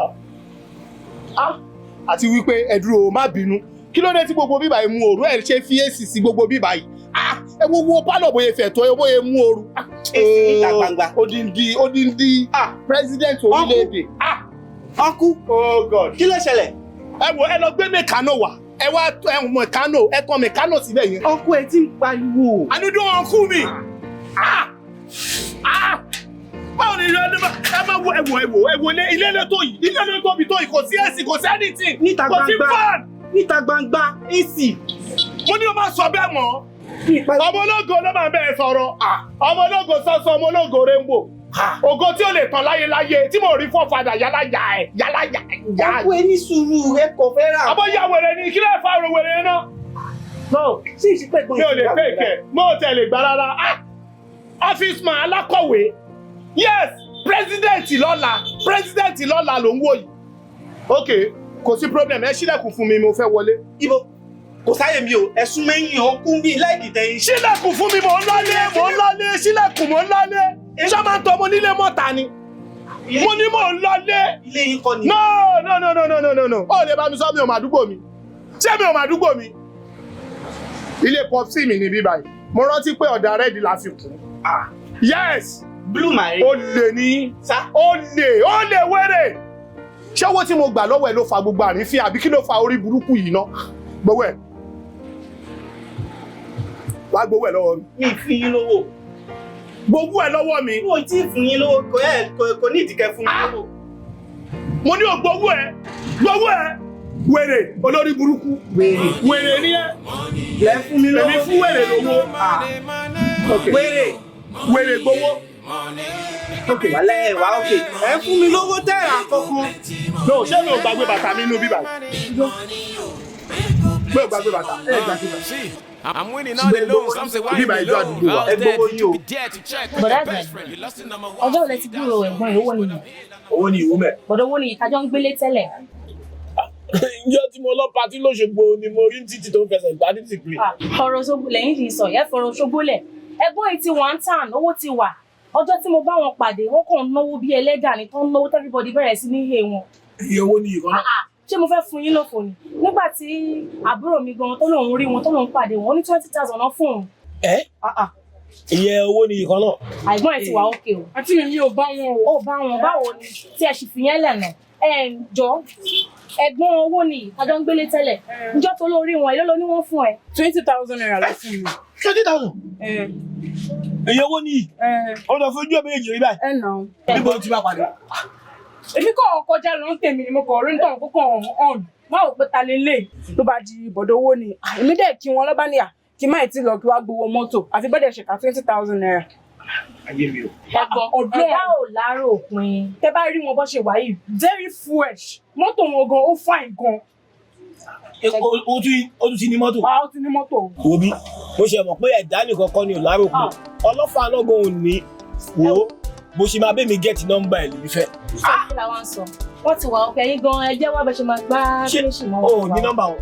Ah, àti wípé ẹ dúró, má bínú. Kí ló dé tí gbogbo bíbà yìí mú òru? Ẹ ṣe fi èsì sí gbogbo bíbà yìí. Ah, ẹ wo wo pálọ̀ bóyá fẹ̀ tó ẹ bóyá mú òru. Èsì níta gbangba. Odindi odindi president orílẹ̀-èdè. Ah, Uncle. Oh God. Kí ló ṣẹlẹ̀? Ẹ wo, ẹ lọ gbé mẹ̀kánò wá. Ẹ wá ẹ mẹ̀kánò, ẹ tàn mẹ̀kánò síbẹ̀ yẹn. Uncle, ẹ ti ń pariwo. Ànúdó uncle mi. Ah! Ah! Báwo ni ẹ máa wo, ẹ wo, ẹ wo, ẹ wo ilé ilé tó yìí, ilé ilé tóbi tó yìí, kò sí AC, kò sí anything. Níta Kò sí gbangba. fan. Níta gbangba AC. Mo ní o máa sọ bẹ́ẹ̀ mọ́. Ọmọ ológo ló máa ń bẹ́ẹ̀ sọ̀rọ̀. Ọmọ ológo sọ́sọ́, ọmọ ológo rainbow. Ògo tí ó lè tàn láyé láyé tí mo rí fọ́fadà yálàyà ẹ̀ yálàyà yá. Uncle, ẹ ní sùúrù, ẹ kò fẹ́ rà. Àbọ̀ ya wèrè ni, kí ló fà ọ̀rọ̀ wèrè náà? No, ṣé ìṣípẹ́ gbọ́n Mi ò lè fẹ́ ìkẹ́, mo ò tẹ̀lé gbà rárá. Ah! Office man alákọ̀wé. Yes, president lọ́la, president lọ́la ló ń wò yìí. Ok, kò sí problem, ẹ ṣílẹ̀kùn fún mi, mo fẹ́ wọlé. Ibo, kò sáyè mi o, ẹ̀sùn mẹ́yìn ọkùn mi láìkì tẹ̀yìn. Ṣílẹ̀kùn fún mi, mò ń lọ́lé, mò ń lọ́lé, ṣílẹ̀kùn, mò ń lọ́lé. Ṣé máa ń tọ́ ọmọ nílé mọ́ta ni? Mo ní mò ń lọ́lé. Ilé yín kọ́ ni. No, no, no, no, no, no, no, no. Ó lè bá mi sọ, mi ò mà àdúgbò mi. Ṣé mi ò mà àdúgbò mi? Ilé popsi mi ni bíbá yìí. Mo rántí pé ọ̀dà rẹ́ẹ̀dì la fi kùn. Yes! Blue mare. Ó lè ní. Ó lè, ó lè wéré. Ṣé owó tí mo gbà lọ́wọ́ ẹ ló fa gbogbo àrífín àbí kí ló fa orí burúkú yìí ná? Gbowó ẹ̀. Wá gbowó ẹ̀ lọ́wọ́ mi. Mi fi yín lówó. Gbowó ẹ̀ lọ́wọ́ mi. Mo tí ì fún yín lówó, kò ẹ kò ní ìdíkẹ́ fún mi lówó. Mo ní o gbowó ẹ̀. Gbowó ẹ̀. Wèrè olórí burúkú. Wèrè. Wèrè ni ẹ. Lẹ fún mi lówó. Èmi fún wèrè lówó. Wèrè. Wèrè gbowó. Wàlẹ́ ẹ̀ wá òkè. Ẹ fún mi lówó tẹ́ra kankan. No, ṣé mi ò gbàgbé bàtà mi inú bíbà? Mi ò gbàgbé bàtà. Ẹ gbàgbé bàtà. I'm winning all the loans. Some say why Bíbà you ìjọ àdúgbò wa. alone? Ẹ gbowó yín o. Be there to check. Bọ̀dá àgbà, ọjọ́ wo lẹ ti gbúròó ẹ̀gbọ́n yìí, owó nìyí? Owó ni ìwú mẹ́. Bọ̀dọ̀ owó nìyí, tájọ́ ń gbélé tẹ́lẹ̀. Ǹjẹ́ tí mo lọ patí lóṣogbo ni mo rí títì tó ń fẹsẹ̀ gbá títì pé. Ọ̀rọ̀ Òṣogbo lẹ́yìn kì í sọ, ìyá fọ̀rọ̀ Òṣogbo lẹ̀. Ẹ̀gbọ́n yìí ti wà ń tàn, owó ti wà. Ọjọ́ tí mo bá wọn pàdé, wọ́n kàn ń náwó bí ẹlẹ́dà ni, tó ń náwó everybody bẹ̀rẹ̀ sí ní he wọn. Iye owó ni ìkan náà. Ṣé mo fẹ́ fún yín lófo ni? Nígbà tí àbúrò mi gan tó lòun rí wọn tó lòun pàdé wọn, ó ní 20,000 náà fún òun. Ẹ iye owó ni ìkan náà. Àìgbọ́n ẹ̀ ti wà ókè o. Àǹtí mi, mi ò bá wọn o. Ó bá wọn, báwo ni? Tí ẹ sì fi yẹn lẹ̀ nà. Ẹ jọ, ẹ̀gbọ́n owó ni àjọ ń gbélé tẹ́lẹ̀. Ǹjọ́ tó lórí wọn, èló ló ní wọ́n fún ẹ? 20,000 naira ló fún mi. 20,000. Iye owó ni ó lọ fojú ẹ̀ méjì rí báyìí. Ẹ nà. Níbo ló ti bá padà? Èmi kàn kọjá lọ ń tèmi ni mo kàn rí nítorí kókó ọ̀hún má ò pé ta lélẹ̀ ló bá di bọ̀dọ̀ owó ni. Èmi dẹ̀ kí wọn lọ́ba níyà kí má ì tí lọ kí wá gbowó mọ́tò àfi bẹ́ẹ̀ ṣe ká 20,000 naira. Ayé mi o. Ẹ̀gbọ́n, ẹ̀dá ò lárò òpin. Tẹ bá rí wọn bó ṣe wà yìí, very fresh, mọ́tò wọn gan ó fine gan. O tún ti ní mọ́tò. Ó ti ní mọ́tò. Wo bí mo ṣe mọ̀ pé ẹ̀dá nìkan kọ́ ni ò lárò pin. Ọlọ́fà náà gan ò ní wò ó bó ṣe máa bẹ́ mi gẹ́ẹ̀tì nọ́mbà ẹ̀ lèmi fẹ́. Kí la wá ń sọ? Wọ́n ti wà ọkẹ́ yín gan, ẹ jẹ́ wá bẹ́ ṣe máa gbá kílóṣì mọ́ o ò ní nọ́mbà wọn?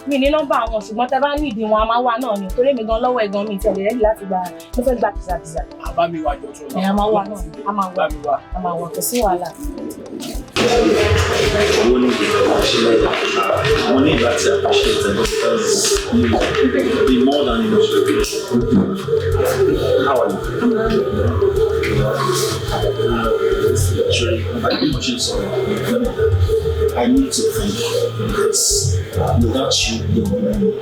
Mi ní nọ́mbà wọn, ṣùgbọ́n tẹ bá ní ìdí wọn a máa wà náà ni, torí èmi gan lọ́wọ́ ẹ̀gan mi tẹ̀lé rẹ́dí láti gba, mo fẹ́ gba pìsàpìsà. Àbá mi wá jọ tó lọ. Ẹ̀ a máa wà náà, a máa wà, a máa wà, kò sí wàhálà. Owó ní mo ní láti appreciate it because you be more than enough. How are you? Actually, I need to thank you because without you, you won't know.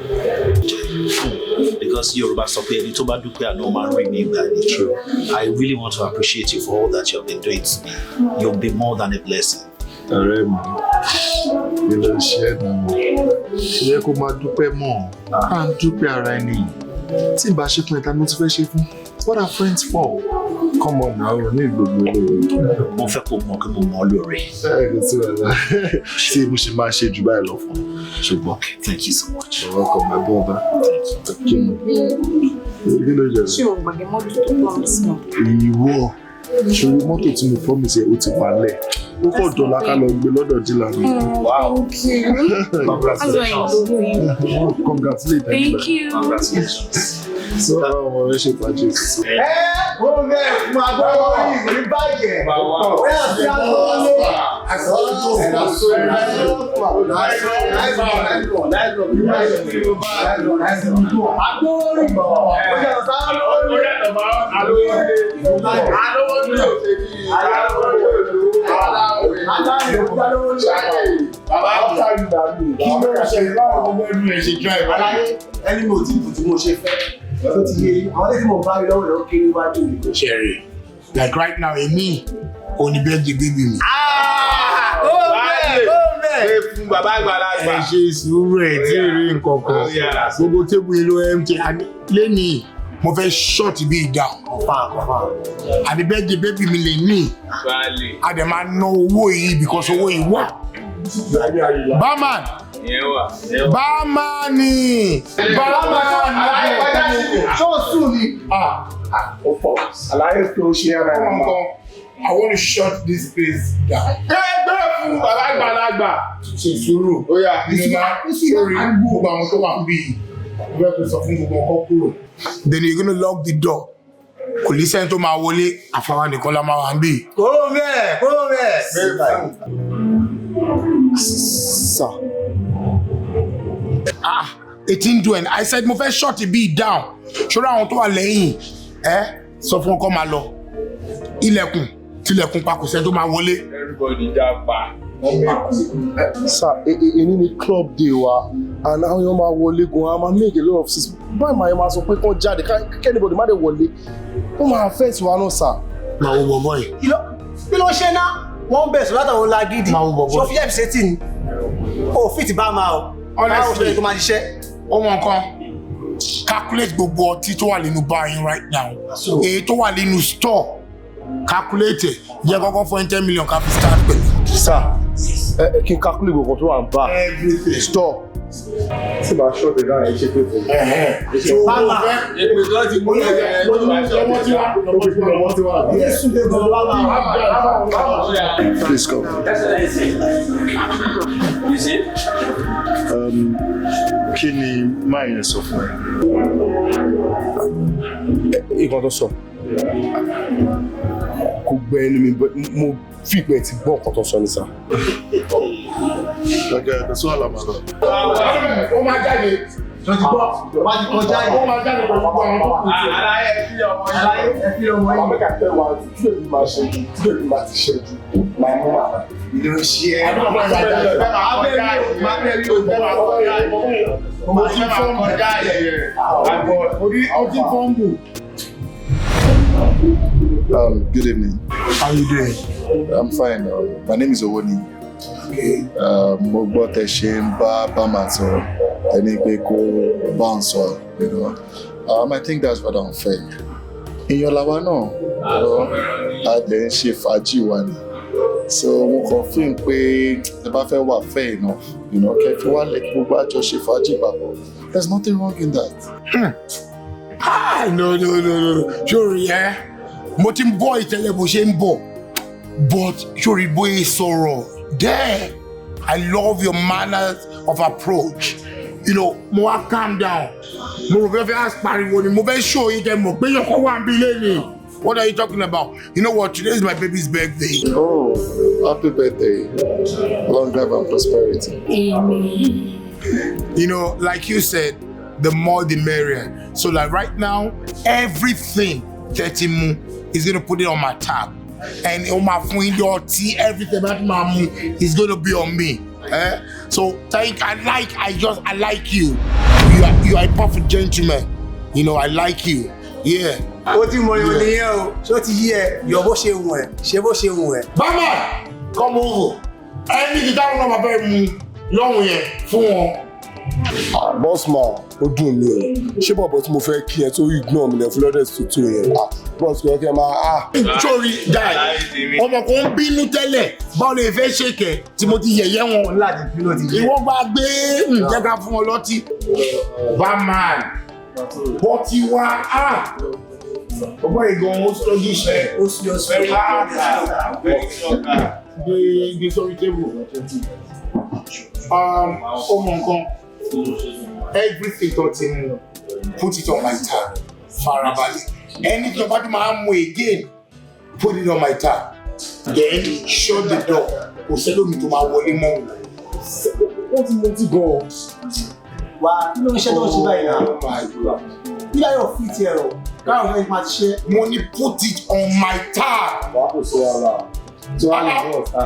Because Yoruba sọ pé ẹni tó bá dúpẹ́ àná máa ń rí mi gbà ní. I really want to appreciate you for all that you have been doing to me. You've been more than a blessing. Ọ̀rẹ́ mi, kí ló ń ṣe ẹ́ nù? Ṣé yẹ kó máa dúpẹ́ mọ́? À ń dúpẹ́ ara ẹni. Tí n bá ṣe fún ẹ, ta ni mo ti fẹ́ ṣe fún? What are friends for? Come on now, ní gbogbo ilé. Mo fẹ́ kó mọ̀ kí mo mọ̀ ọ́ lóore. Ẹ kò sí wàhálà. Tí mo ṣe máa ṣe jù báyìí lọ fún un. Ṣùgbọ́n. Thank you so much. You're welcome, my brother. Thank you. Kí ló jẹ? Ṣé o gbàgbé mọ́tò tó promise mi? Ìwọ, ṣòro mọ́tò tí mo promise ẹ, ó ti wà lẹ̀. Ó kọ̀ dọ̀la ká lọ gbé lọ́dọ̀ dílà mi. Wow. Congratulations. Congratulations. Thank you. Congratulations. So àwọn ọmọ rẹ ṣe fàájì òtútù. Ẹ ó bẹ́ẹ̀ máa gbọ́ yìí ní bàjẹ́. Bóyá sí àtọ́lé. Ẹni mo ti bù tí mo ṣe fẹ́ tó ti yé àwọn ilé tí mo bá rí lọ́wọ́ rẹ̀ ó kéré wájú mi. Sherry, like right now, èmi ò ní birthday baby mi. Ó bẹ́ẹ̀ ó bẹ́ẹ̀. Fún bàbá àgbàlagbà. Ẹ ṣe sùúrù ẹ̀ tí ì rí nǹkan kan. Gbogbo tébù yìí ló MT lẹ́nìí mo fẹ́ short bí down. Àní birthday baby mi lè ní. A dẹ̀ máa ná owó yìí because owó yìí wà. Barman! Barmani! Barmani! Ṣọ́ọ̀sù ni. Àlàyé tó ṣe ara ẹ̀ nǹkan. I want to shut this place down. Ẹgbẹ́ fún bàbá àgbàlagbà. Ṣe sùúrù. Nínú sórí gbogbo àwọn tó wà ń bí yìí. Mo fẹ́ kó sọ fún gbogbo ọkọ kúrò. Then you're gonna lock the door. Kò ní sẹ́ni tó máa wọlé, àfàwa nìkan la máa wà ń bí. Kúrò bẹ́ẹ̀ kúrò bẹ́ẹ̀. Sir. Ah, 18 doing. I said mo fẹ́ shut bí down. Ṣọ́ra àwọn tó wà lẹ́yìn ẹ́ sọ fún ọkọ máa lọ. Ilẹ̀kùn tilẹ̀kùn pa kò sẹ́ni tó máa wọlé. Everybody japa. Sir, èní ni club day wa and àwọn èèyàn máa wọlé gan, a máa make a lot of sense. Báyìí màá máa sọ pé kán jáde, kí anybody má dé wọlé. Ó máa affect wa náà, sir. Máa wo bọ̀bọ̀ yìí. Kí ló ṣe náà? Wọ́n ń bẹ̀sùn látàwọn lágídí. Ṣó fi ẹ̀fì sétí ni? O fit bá máa o. Báwo ṣe tó máa ṣiṣẹ́? Ó mọ nǹkan. Calculate gbogbo ọtí tó wà nínú bar yín right now. Èyí tó wà nínú store. Calculate ẹ̀. Jẹ́ kọ́kọ́ fún 10 million ká fi start pẹ̀lú. Sir, ẹ kí n calculate gbogbo tó wà ń bá. Everything. Store. Tí màá ṣọ́ọ̀tì náà ẹ ṣe pé fún mi. So o fẹ́ Èpè tó ti mú ẹ̀ lọ́wọ́ tí wà. Lọ́wọ́ tí wà. Please come. You see? Kí ni máa yẹn sọ fún ẹ? Nǹkan tó sọ kò gbẹ ẹnu mi, but mo fi ìpẹ́ ti gbọ́ nǹkan tó sọ ní sir. Gẹ́gẹ́ kò sí wàhálà, màá lọ. Ó máa jáde. Tó ti gbọ́, bá ti kọjá yìí. Ó máa jáde pẹ̀lú gbogbo àwọn tó kù. Aláyé ẹ fi ọmọ yìí. Aláyé ẹ fi ọmọ yìí. Àwọn mẹ́ka tẹ́ wa tí èmi máa ṣe jù tí èmi máa ti ṣe jù máa mú màmá. Ìlú ṣe é. Máa bẹ́ẹ̀ rí o, máa bẹ́ẹ̀ rí o. Mo ti fọ́ọ̀mù. Ọtí fọ́ọ̀mù. Good evening. How you doing? I'm fine. My name is Owoni. Mo gbọ́ tẹ ṣe ń bá Bama sọ̀rọ̀, ẹni pé kó bá ń sọ̀rọ̀. I think that's rather unfair. Èèyàn làwa náà, a dẹ̀ ń ṣe fàájì wa ni. So mo kàn feel pé ẹ bá fẹ́ wà fair enough, kẹ́ fi wálẹ̀ kí gbogbo àjọ ṣe fàájì papọ̀. There's nothing wrong in that. Ah, no, no, no, no. Sórí ẹ, mo ti ń bọ̀ ìtẹ́lẹ̀ bó ṣe ń bọ̀. But sórí bóyá sọ̀rọ̀ there, I love your manners of approach. Mo wá calm down. Mo rò fẹ́ fẹ́ pariwo ni, mo fẹ́ show yín kẹ́ mọ̀ pé yọkọ̀ wà ń bí lẹ́yìn. What are you talking about? You know what? Today is my baby's birthday. Oh, happy birthday. Long life and prosperity. Amen. Like you said, the more the merrier. So like right now, everything 30 mu is gonna put it on my tab. And on my phone, your tea, everything that my mu is gonna be on me. Eh? So thank I like I just I like you. You are a perfect gentleman. I like you. Yeah. Ó ti mọ ìwé nìyẹn o, ṣó ti yí ẹ, yọ bó ṣe wù ẹ́, ṣe bó ṣe wù ẹ́. Barman, come over. Ẹni tí táwọn náà máa fẹ́ mu lọ́hùn yẹn fún wọn. Ah, boss man, ó dùn mí o. Ṣé bọ̀bọ̀ tí mo fẹ́ kí ẹ tó ignore mi lẹ fún lọ́dẹ̀ tuntun yẹn? Ah, boss, kò yẹ kí ẹ máa ah. Sórí guy, ọmọ kan ń bínú tẹ́lẹ̀, báwo lè fẹ́ ṣèkẹ́ tí mo ti yẹ̀yẹ́ wọn? Ìwọ gba gbé ǹjẹ́ ká fún ọ lọ́tí. Barman, bọ́tí wá á. Ọgbọ́n ìgan ó sluggish ẹ̀. Ó sluggish. Gbé gbé sórí table. Ó mọ nǹkan. Everything tó ti mu Put it on my tab. Farabalẹ̀. Ẹni tó bá tún máa mú again, put it on my tab. Then shut the door. Kò sẹ́lómi tó máa wọlé mọ́ o. Wọ́n ti mutí gan-an. Wà á kí ló ń ṣe tó ń ṣe báyìí náà? Nígbà yóò fi tiẹ̀ rọ̀, káwọn fẹ́ máa ti ṣe. Mo ní put it on my tab. Wà á kò sí ara tí wàá lè bọ̀ ọ̀tá.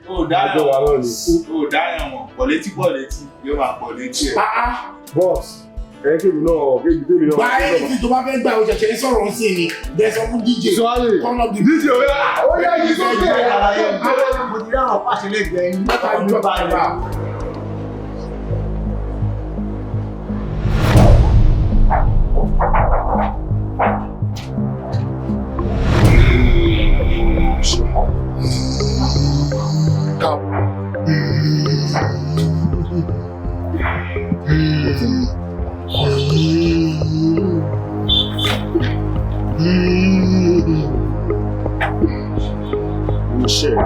Ó dáyàn ó dáyàn wọn pọ̀ létí pọ̀ létí yóò máa pọ̀ létí ẹ̀. Boss, ẹ kébi náà kébi tèmi náà. Gba ẹni tó bá fẹ́ gbà ó ṣẹ̀ṣẹ̀ ń sọ̀rọ̀ sí ni. Dẹ̀ sọ fún DJ. Turn up the DJ ó yá ó yá yìí sókè. Mo ti rí àwọn pàṣẹ lẹ́gbẹ̀ẹ́ yín. Shit.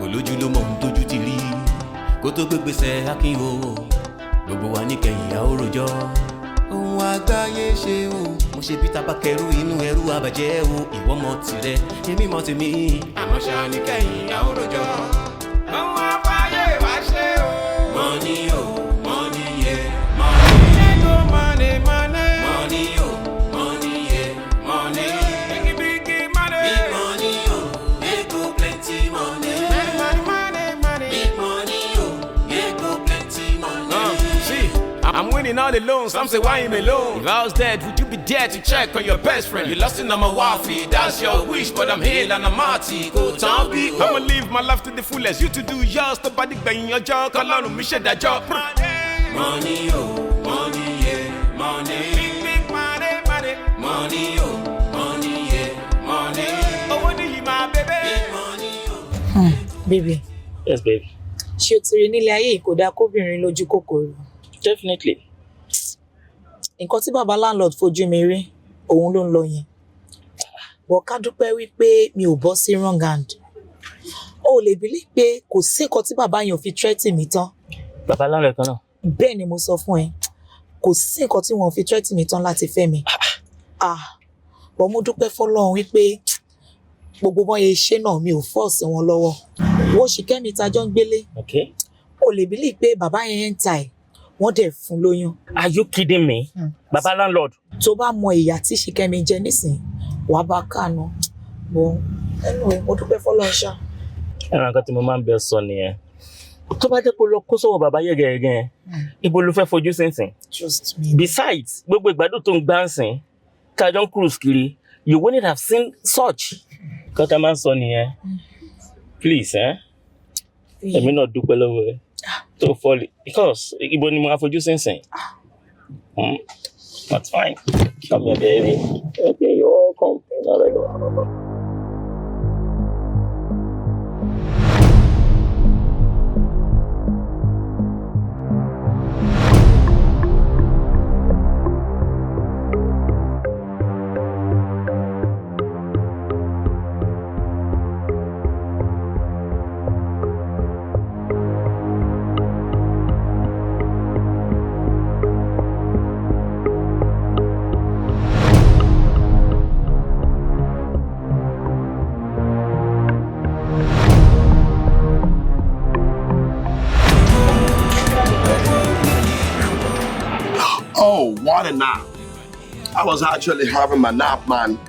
Olójú ló mọ ohun tójú ti rí kó tó gbégbèsè akin o, gbogbo wa níkẹyìn a ó rojọ́ ohun àgbáyé ṣe o. Mo ṣe bí tabakẹrù inú ẹrú àbàjẹ́ o, ìwọ mọ tirẹ̀, èmi mọ tèmi, àmọ́ ṣá níkẹyìn a ó rojọ́ ohun àgbáyé wá ṣe o. Money o, money yeah, money. Ego money, money. Money o, money yeah, money. Biggie biggie money. Big money o, ego plenty money. Money, money, money. Big money o, ego plenty money. See, I'm winning all the loans, some say why him alone? If I was dead, would you be there to check on your best friend? You lost in on my wafi, that's your wish, but I'm here and I'm hearty. Go town be. I'ma live my life to the fullest, you to do yours, tó bá dìgbẹ̀yìn ọjọ́, kọ́lọ́run mi ṣèdájọ́. Money oh, money yeah, money. Big big money, money. Money oh, money yeah, money. Owó nìyí máa bébé. Big money oh. Baby, Yes, babe. ṣé o ti rí nílé ayé yìí kò dáa kóbìnrin lójú kòkòrò? Definitely. Nǹkan tí bàbá landlord fojú mi rí, òun ló ń lọ yẹn. Bọ̀ ká dúpẹ́ wípé mi ò bọ́ sí wrong hand. O ò lè believe pé kò sí nǹkan tí bàbá yẹn ò fi threaten mi tán. Bàbá landlord kan náà. Bẹ́ẹ̀ ni mo sọ fún ẹ, kò sí nǹkan tí wọn ò fi threaten mi tán láti fẹ́ mi. Ah, bọ̀ mo dúpẹ́ fọlọ́run wípé gbogbo bọ́n yẹn ṣe náà mi ò force wọn lọ́wọ́. Wo Ṣìkẹ́mi tajọ́ ń gbélé. Okay. O lè believe pé bàbá yẹn ń ta ẹ̀, wọ́n dẹ̀ fún lóyún. Are you kidding me? Bàbá landlord. Tó bá mọ ìyà tí Ṣìkẹ́mi jẹ nísìnyí, wàá bá kànú. Mo anyway, mo dúpẹ́ fọlọ́run ṣá. Ẹran nǹkan tí mo máa ń bẹ sọ nìyẹn. Tó bá jẹ́ kó lọ kó sọ́wọ́ bàbá yẹ̀gẹ̀yẹ̀gẹ̀ yẹn, ibo ló fẹ́ fojú sínsìn? Trust me. Besides, gbogbo ìgbádùn tó ń gbá ń sìn, kájọ ń cruise kiri, you wouldn't have seen such. Nǹkan tá a máa ń sọ nìyẹn. Please, eh? Èmi náà dúpẹ́ lọ́wọ́ ẹ tó fọ́ọ̀lì because ibo ni mo máa fojú sínsìn? That's fine. Come here, baby. Okay, you're welcome. Oh, what a nap. I was actually having my nap, man.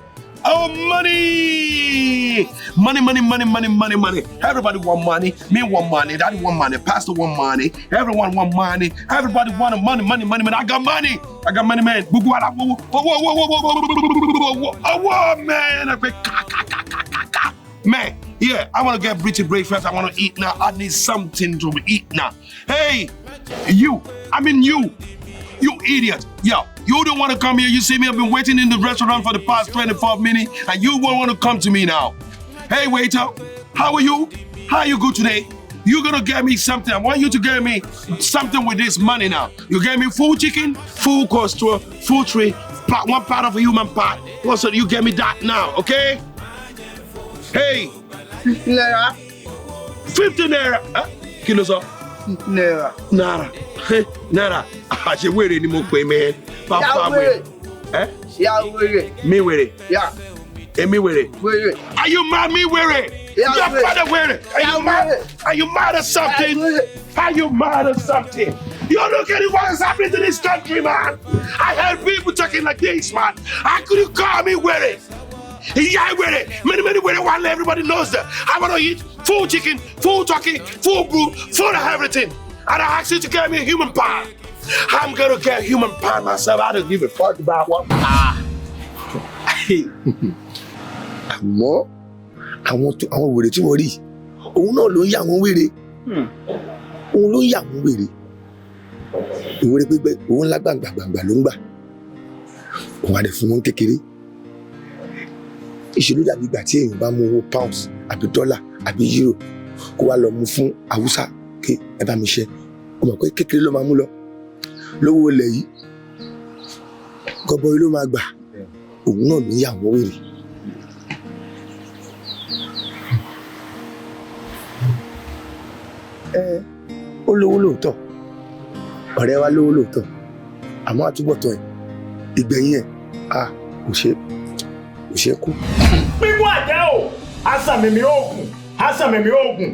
Oh, money! Money, money, money, money, money, money. Everybody want money. Me want money. Daddy want money. Pastor want money. Everyone want money. Everybody want money, money, money, money. I got money. I got money, man. Whoa, whoa, whoa, whoa, whoa, whoa, whoa, whoa, whoa, whoa, whoa, man. I ka, ka, ka, ka, ka, ka. Man, yeah, I want to get British breakfast. I want to eat now. I need something to eat now. Hey, you. I mean you. You idiot. Yo, you don't want to come here. You see me, I've been waiting in the restaurant for the past 24 minutes, and you won't want to come to me now. Hey, waiter, how are you? How are you good today? You're gonna get me something. I want you to get me something with this money now. You get me full chicken, full coleslaw, full tree, part, one part of a human part. Also, you get me that now, okay? Hey. Naira. 50 naira. Huh? Kí ló sọ? Naira. Naira. Hey, naira. Àṣé wèrè ni mo pè, man. Bàbá wèrè. Eh? Yeah, wèrè. Mi wèrè. Yeah. Èmi wèrè. Wèrè. Are you mad, me wèrè? Yeah, Your wèrè. father wèrè. Are you mad? Are you mad or something? Are you mad or something? You look at what is happening to this country, man. I heard people talking like this, man. How could you call me wèrè? Yeah, wèrè. Many, many wèrè. One, everybody knows that. I want to eat full chicken, full turkey, full brew, full of everything. And I asked you to get me a human pie. I'm gonna get human pie myself. I don't give a fuck about what. Ah. Àmọ́ àwọn tó àwọn wèrè tí wọ́n rí, òun náà ló ń yà wọ́n wèrè, òun ló ń yà wọ́n wèrè. Ìwé pípẹ́ òun ńlá gbàǹgbà gbàǹgbà ló ń gbà, òun á dẹ̀ fún wọn kékeré. Ìṣèlú dàbí ìgbà tí èèyàn bá mú owó pounds àbí dọ́là àbí euro kó wá lọ mú fún Haúsá pé ẹ bá mi ṣe, ó mọ̀ pé kékeré ló máa mú lọ lówó ilẹ̀ yìí, gọbọi ló máa gbà, òun náà ló ń yà wọ́n wèrè. Ẹ ó lówó lóòótọ́, ọ̀rẹ́ wa lówó lóòótọ́, àmọ́ àtúbọ̀tán ẹ̀, ìgbẹ̀yìn ẹ̀, a kò ṣe é kú. Pípọ́ àjẹ́ o, asàmìmì oògùn, asàmìmì oògùn.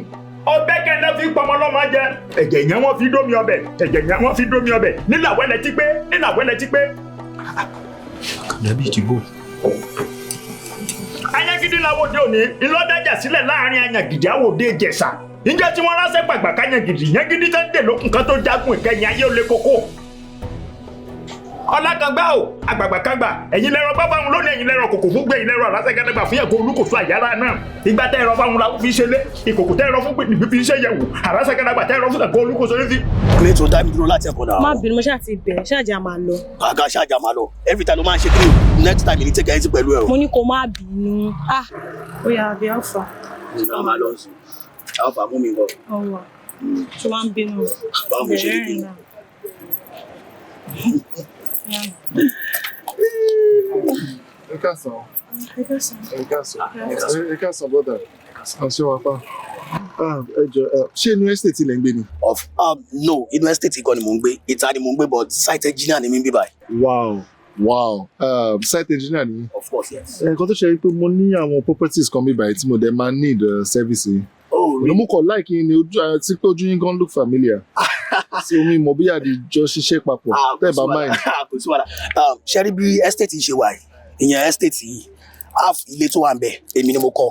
Ọbẹ̀ kẹ́ńdá fi pọmọ lọ́mọ jẹ. Ẹ̀jẹ̀ yẹn wọ́n fi dómi ọbẹ̀, ẹ̀jẹ̀ yẹn wọ́n fi dómi ọbẹ̀. Nílàwẹ́lẹ̀ tí pé, nílàwẹ́lẹ̀ tí pé. Dàbí ìdìbò. Ayángídí làwòde òní, ńlọ́dájà sílẹ̀ láàrin Ayangidi àwòde Ìjẹ̀ṣà. Ǹjẹ́ tí wọ́n ránṣẹ́ pàgbà káyangidi, yangidi tó ń dè lókun kan tó jagun ìkẹyìn ayé ó lé koko. Ọlákangbá o, àgbàgbà kangbà, ẹ̀yin lẹ́rọ bá fáwọn lónìí, ẹ̀yin lẹ́rọ kòkò fún gbé, ẹ̀yin lẹ́rọ àlásẹ̀gẹ́dẹ́gbà fún yẹ̀kọ́ olúkòso àyàrá náà. Ìgbà tẹ́ ẹ̀rọ fáwọn làwọn fi ṣe lé, ìkòkò tẹ́ ẹ̀rọ fún gbé nìbí fi ṣe yẹ̀wò, àlásẹ̀gẹ́dẹ́gbà tẹ́ ẹ̀rọ fún yẹ̀kọ́ olúkòso ní fi. Kílé tó dá mi dúró láti ẹ̀kọ́ náà. Má bínú, mo ṣáà ti bẹ̀, ṣáà jẹ́ a máa lọ. Kàkà ṣáàjà máa lọ. Every time ló máa ń ṣe kí ni next time ní take it easy pẹ̀lú ẹ o. Mo ní kó má bínú. Ah, ó yá, àbí alpha. Mo máa lọ sí. Alpha mú mi bọ̀. Ọwọ́. Ṣé wàá ń bínú? Báwo mo ṣe rí bínú? Ẹ káàsán. Ẹ káàsán. Ẹ káàsán. Ẹ káàsán, brother. Àṣẹ wa pa. Ẹ jọ, ṣé inú estate ilẹ̀ ń gbé ni? Of no, inú estate kọ́ ni mò ń gbé. Ìta ni mò ń gbé, but site engineer ni mí ń bí báyìí. Wow, site engineer ni. Of course, yes. Nǹkan tó ṣe é pé mo ní àwọn properties kan bí báyìí tí mo dẹ̀ máa need service yìí. Oh, really? Mo kàn like yín ni ojú àti pé ojú yín gan look familiar. Sí omi mọ̀ bí àdìjọ ṣiṣẹ́ papọ̀. Tẹ́ ẹ bá mind. Kò sí wàhálà. Ṣé rí bí estate yìí ṣe wà yìí, ìyẹn estate yìí, half ilé tó wà ń bẹ̀, èmi ni mo kọ́.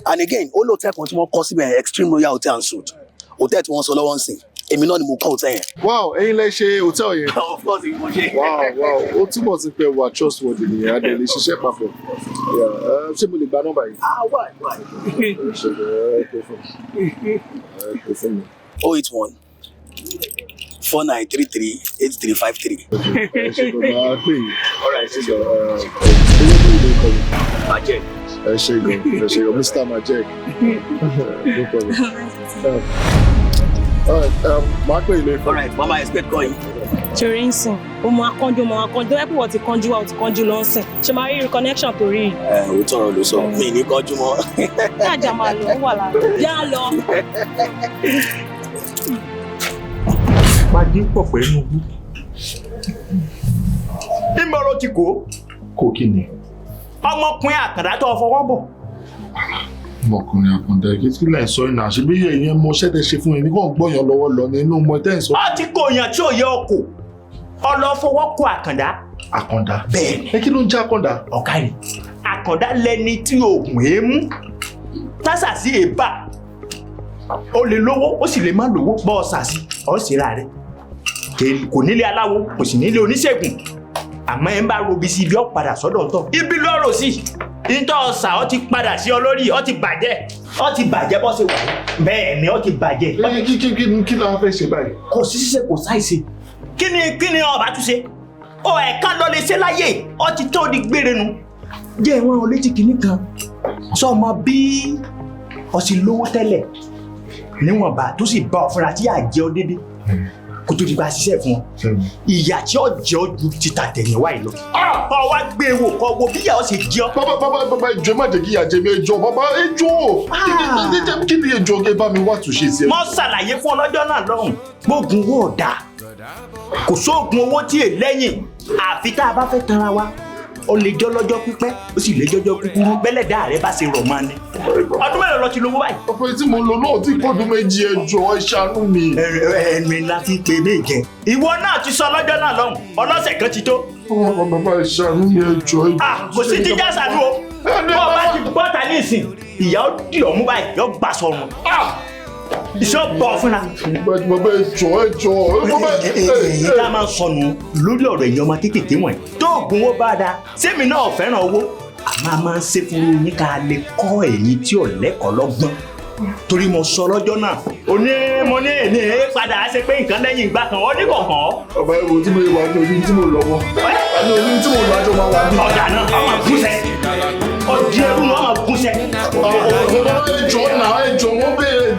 And again, ó lóòótẹ́ kan tí wọ́n kọ́ síbẹ̀, Extreme Royal Hotel and Suite. Hotel tí wọ́n sọ lọ́wọ́ ń sìn, èmi náà ni mo kọ́ hotel yẹn. Wow, ẹ̀yin lẹ ṣe hotel yẹn. Of course, èmi mo ṣe. Wow, ó túmọ̀ sí pé wà trustworthy nìyẹn, a dẹ̀ lè ṣiṣẹ́ papọ̀. Yeah, ṣé mo lè gba nọ́mbà yìí? Ah, why, why? Ẹ ṣe ẹ pè fún mi. Ẹ pè fún mi. 081 4933 8353. Ẹ ṣe kò máa pè yín. All right. Ẹ ṣe gan, owó tó lè kọ mi. Majek. Ẹ ṣe gan, ẹ ṣe gan, Mr. Majek. No problem. All right, máa pè yín later. All right, mama expect call yín. Torí ń sìn, ó mọ akánjú, ó mọ akánjú, tó yẹ pé wọ́n ti kánjú wá, ó ti kánjú lọ ń sìn. Ṣé máa rí connection tó rí yìí? Ẹ ò tọrọ ló sọ, mi ní kánjú mọ́. Ṣáàjà máa lọ, ó wà lára. Yá lọ. Pàdé pọ̀ pẹ̀lú owó. Níbo ló ti kó? Kó kí ni? Ọmọkùnrin àkàndá tó fọwọ́ bọ̀. Ọmọkùnrin àkàndá, kí kí lẹ̀ ń sọ iná ṣe bí ẹ̀yin mọ iṣẹ́ tẹ ṣe fún mi kàn gbọ́yàn lọ́wọ́ lọ ní inú mọ tẹ́ ń sọ. Ọ ti kò yàn tí ò yẹ ọkọ̀. Ọlọ fọwọ́ kọ àkàndá. Àkàndá. Bẹ́ẹ̀ni. Ẹ kí ló ń jẹ́ àkàndá? Ọ̀kárì. Àkàndá lẹni tí oògùn èémú. Tásàsí èébà. Ó lè lówó, ó sì lè má lówó, bọ́ ọ sàsí, ọ sì ra rẹ̀. Kò nílé aláwo, kò sì nílé oníṣègùn. Àmọ́ ẹ ń bá robi sí ibi ọ̀ padà sọ́dọ̀ tọ̀. Ibi lọ́rọ̀ sí. Ntọ́ ọ̀sà ọ ti padà sí ọ lórí, ọ ti bàjẹ́, ọ ti bàjẹ́ bọ́ ṣe wà. Bẹ́ẹ̀ ni ọ ti bàjẹ́. Kí kí kí kí la fẹ́ ṣe báyìí? Kò sí ṣíṣe, kò sáìṣe. Kí ni ọba tún ṣe? Ọ ẹ̀ka lọ lè ṣe láyè, ọ ti tó di gbére nu. Jẹ́ ìwọ̀n létí kìíní kan. Sọ ma bí ọ sì lówó tẹ́lẹ̀. Níwọ̀nba tó sì bá ọ fúnra tí yà jẹ́ ọ dédé kó tó di bá a ṣiṣẹ́ fún ọ, ìyà tí ó jẹ ọ ju ti tàtẹ̀yìnwá yìí lọ. Ọ wá gbé e wò kọ wo bí ìyà ó ṣe jẹ ọ. Bàbá, bàbá, bàbá, ẹ jọ̀ọ́, ẹ má jẹ́ kí ìyà jẹ mí, ẹ jọ̀ọ́, bàbá, ẹ jọ̀ọ́. Kí ni ẹ jọ̀ọ́, ẹ bá mi wá túnṣe sí ẹ. Mo ṣàlàyé fún ọ lọ́jọ́ náà lọ́hùn, gbógun owó ọ̀dà kò sóògùn owó tí è lẹ́yìn, àfi tá a bá fẹ́ tanra wa. Ó lè jọ́ lọ́jọ́ pípẹ́, ó sì lè jọ́jọ́ kúkúrú, bẹ́lẹ̀dá rẹ bá ṣe rọ̀ mọ́ ni. Ọdún mélòó lọ ti lówó báyìí? Ọ̀pẹ tí mo lò náà tí kọ́dún 2, ẹ jọ̀ọ́, ẹ ṣàánú mi. Ẹnu la fi pe méje. Ìwọ náà ti sọ lọ́jọ́ náà lọ́hùn, ọlọ́sẹ̀ kan ti tó. Bàbá, ẹ ṣàánú mi, ẹ jọ̀ọ́. Kò sí jíjá ṣàánú o. Bọ́ ọ bá ti gbọ́ ta ní ìsìn, ìyá ó dì ọ́ mú báyìí, yóò gbà sọ̀rùn. Iṣẹ́ bọ̀ fúnra. Bàbá, ẹ jọ̀ọ́, ẹ jọ̀ọ́. Èyí tá a máa ń sọnù lórí ọ̀rọ̀ èèyàn ọmọ kéékèèké wọ̀nyí. Tó oògùn owó bá da, sẹ́mi náà fẹ́ràn owó. Àmọ́ a máa ń ṣe fún yín ká lè kọ́ ẹ̀yin tí ò lẹ́kọ̀ọ́ lọ́gbọ́n. Torí mo sọ lọ́jọ́ náà, ó ní mo ní èmi ẹ̀ padà á ṣe pé nǹkan lẹ́yìn ìgbà kan, ó ní kọ̀ọ̀kan. Bàbá, ẹ wo tí mo wà ní orí tí mo lọ wọ. Àní orí tí mo lọ àjọ máa wà ní. Ọ̀dà náà, ọmọ gúnṣẹ́. Ọdí ẹrú náà ọmọ gúnṣẹ́. Bàbá, ẹ jọ̀ọ́ náà, ẹ jọ̀ọ́, wọ́n béèrè.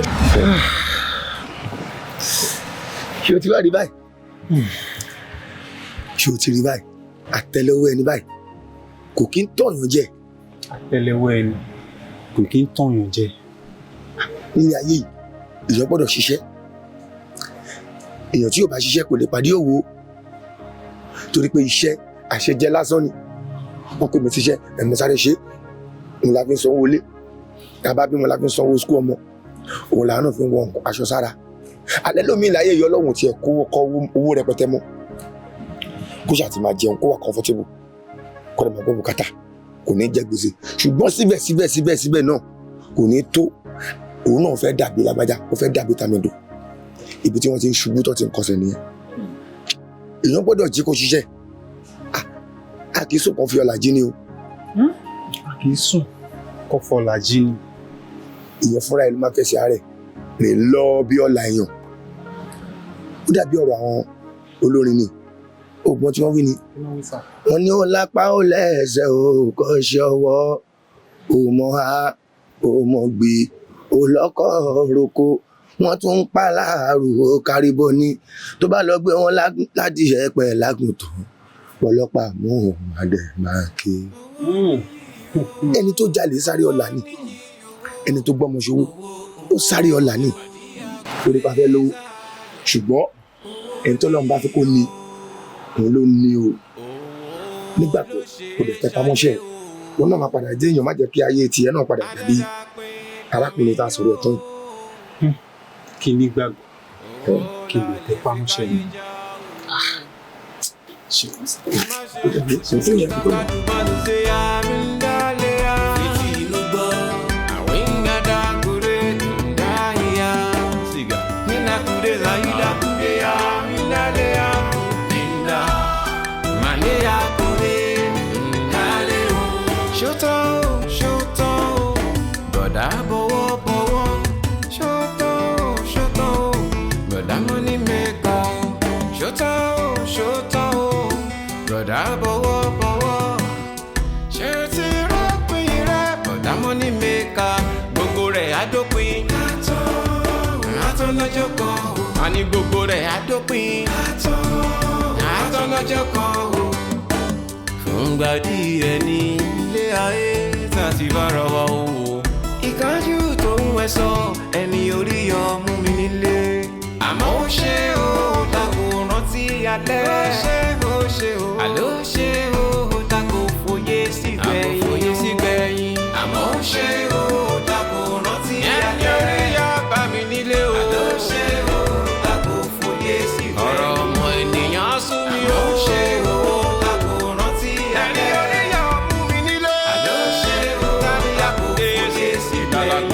Ṣé o ti wá rí báyìí? Ṣé o ti rí báyìí? Àtẹ́lẹwọ́ ẹni báyìí kò kí ń tọ̀yàn jẹ. Àtẹ́lẹwọ́ ẹni kò kí ń tọ̀yàn jẹ. Nílé ayé yìí, èèyàn gbọ́dọ̀ ṣiṣẹ́. Èèyàn tí yóò bá ṣiṣẹ́ kò lè pàdé òwò, torí pé iṣẹ́ àṣejẹ lásán ni. Wọ́n pè mí síṣẹ́, ẹ̀mí sáré ṣe, òun la fi ń sanwó ilé, tàbá bí mo la fi ń sanwó skul ọmọ, òun làwọn náà fi ń wọ aṣọ sára. Alẹ́ lómi láyé yọ lọ́hùn tiẹ̀ kó kọ́ owó rẹpẹtẹ mọ́, kó ṣáà ti máa jẹun, kó wà comfortable, kó lè máa gbọ́ bùkátà, kò ní jẹ gbèsè. Ṣùgbọ́n síbẹ̀síbẹ̀ síbẹ̀síbẹ̀ náà kò ní tó. Òun náà fẹ́ dàbí lágbájá, ó fẹ́ dàbí tàmẹ̀dò. Ibi tí wọ́n ti ń ṣubú tó ti ń kọsẹ̀ nìyẹn. Èèyàn gbọ́dọ̀ jí kó ṣiṣẹ́. A kì í sùn kàn fi ọ̀là jí ni o. A kì í sùn kó fọlà jí ni. Èèyàn fúnra ẹ̀ ló máa fẹsẹ̀ àárẹ̀ rìn lọ bí ọ̀la èèyàn. Ó dàbí ọ̀rọ̀ àwọn olórin ni, ògbọ́n tí wọ́n wí ni. Wọ́n ní ó lápá ó lẹ́sẹ̀ ó kọ́ ṣe ọwọ́, ó mọ ha ó mọ gbé, ó lọ́kọ̀ roko, wọ́n tún ń pa láàrú ó káríbọ ní. Tó bá lọ gbé wọn ládìyẹ pẹ̀ lágùntàn, pọ̀lọpàá mú òun adẹ̀ máa ké. Ẹni tó jalè sáré ọ̀la ni, ẹni tó gbọ́mọ ṣòwò ó sáré ọ̀la ni, torí pa fẹ́ lówó. Ṣùgbọ́n ẹni tó lọ́n bá fi kó ni, òun ló ní o. Nígbà tó kò lè tẹpá mọ́ṣẹ́, òun náà máa padà jẹ́ èèyàn. Má jẹ́ kí ayé tiẹ̀ náà padà dàbí arákùnrin tá a sọ̀rọ̀ ẹ̀ tán yìí. Kí ní gbàgbọ́, kí lè tẹpá mọ́ṣẹ́ ni. Ṣé àní gbogbo rẹ̀ á dópin. Àtọ́ lọ́jọ́ kan o. Fúngbà díẹ̀ ní ilé ayé tá a ti bára wa o. Ìkánjú tó ń wẹ̀sọ̀ ẹni orí yọ mú mi nílé. Àmọ́ ó ṣe o, tako rántí alẹ́. Ó ṣe o, ṣe o. Àló ṣe o, tako fòye sí gbẹ̀yìn. Àkó fòye sí gbẹ̀yìn. Àmọ́ ó ṣe o, tako rántí alẹ́. Ẹni orí yọ bá mi nílé o. Àló ṣe o, tako fòye sí gbẹ̀yìn. Ọ̀rọ̀ ọmọ ènìyàn sún mi o. Àmọ́ ó ṣe o, tako rántí alẹ́. Ẹni orí yọ mú mi nílé. Àló ṣe o, tako fòye sí gbẹ̀yìn.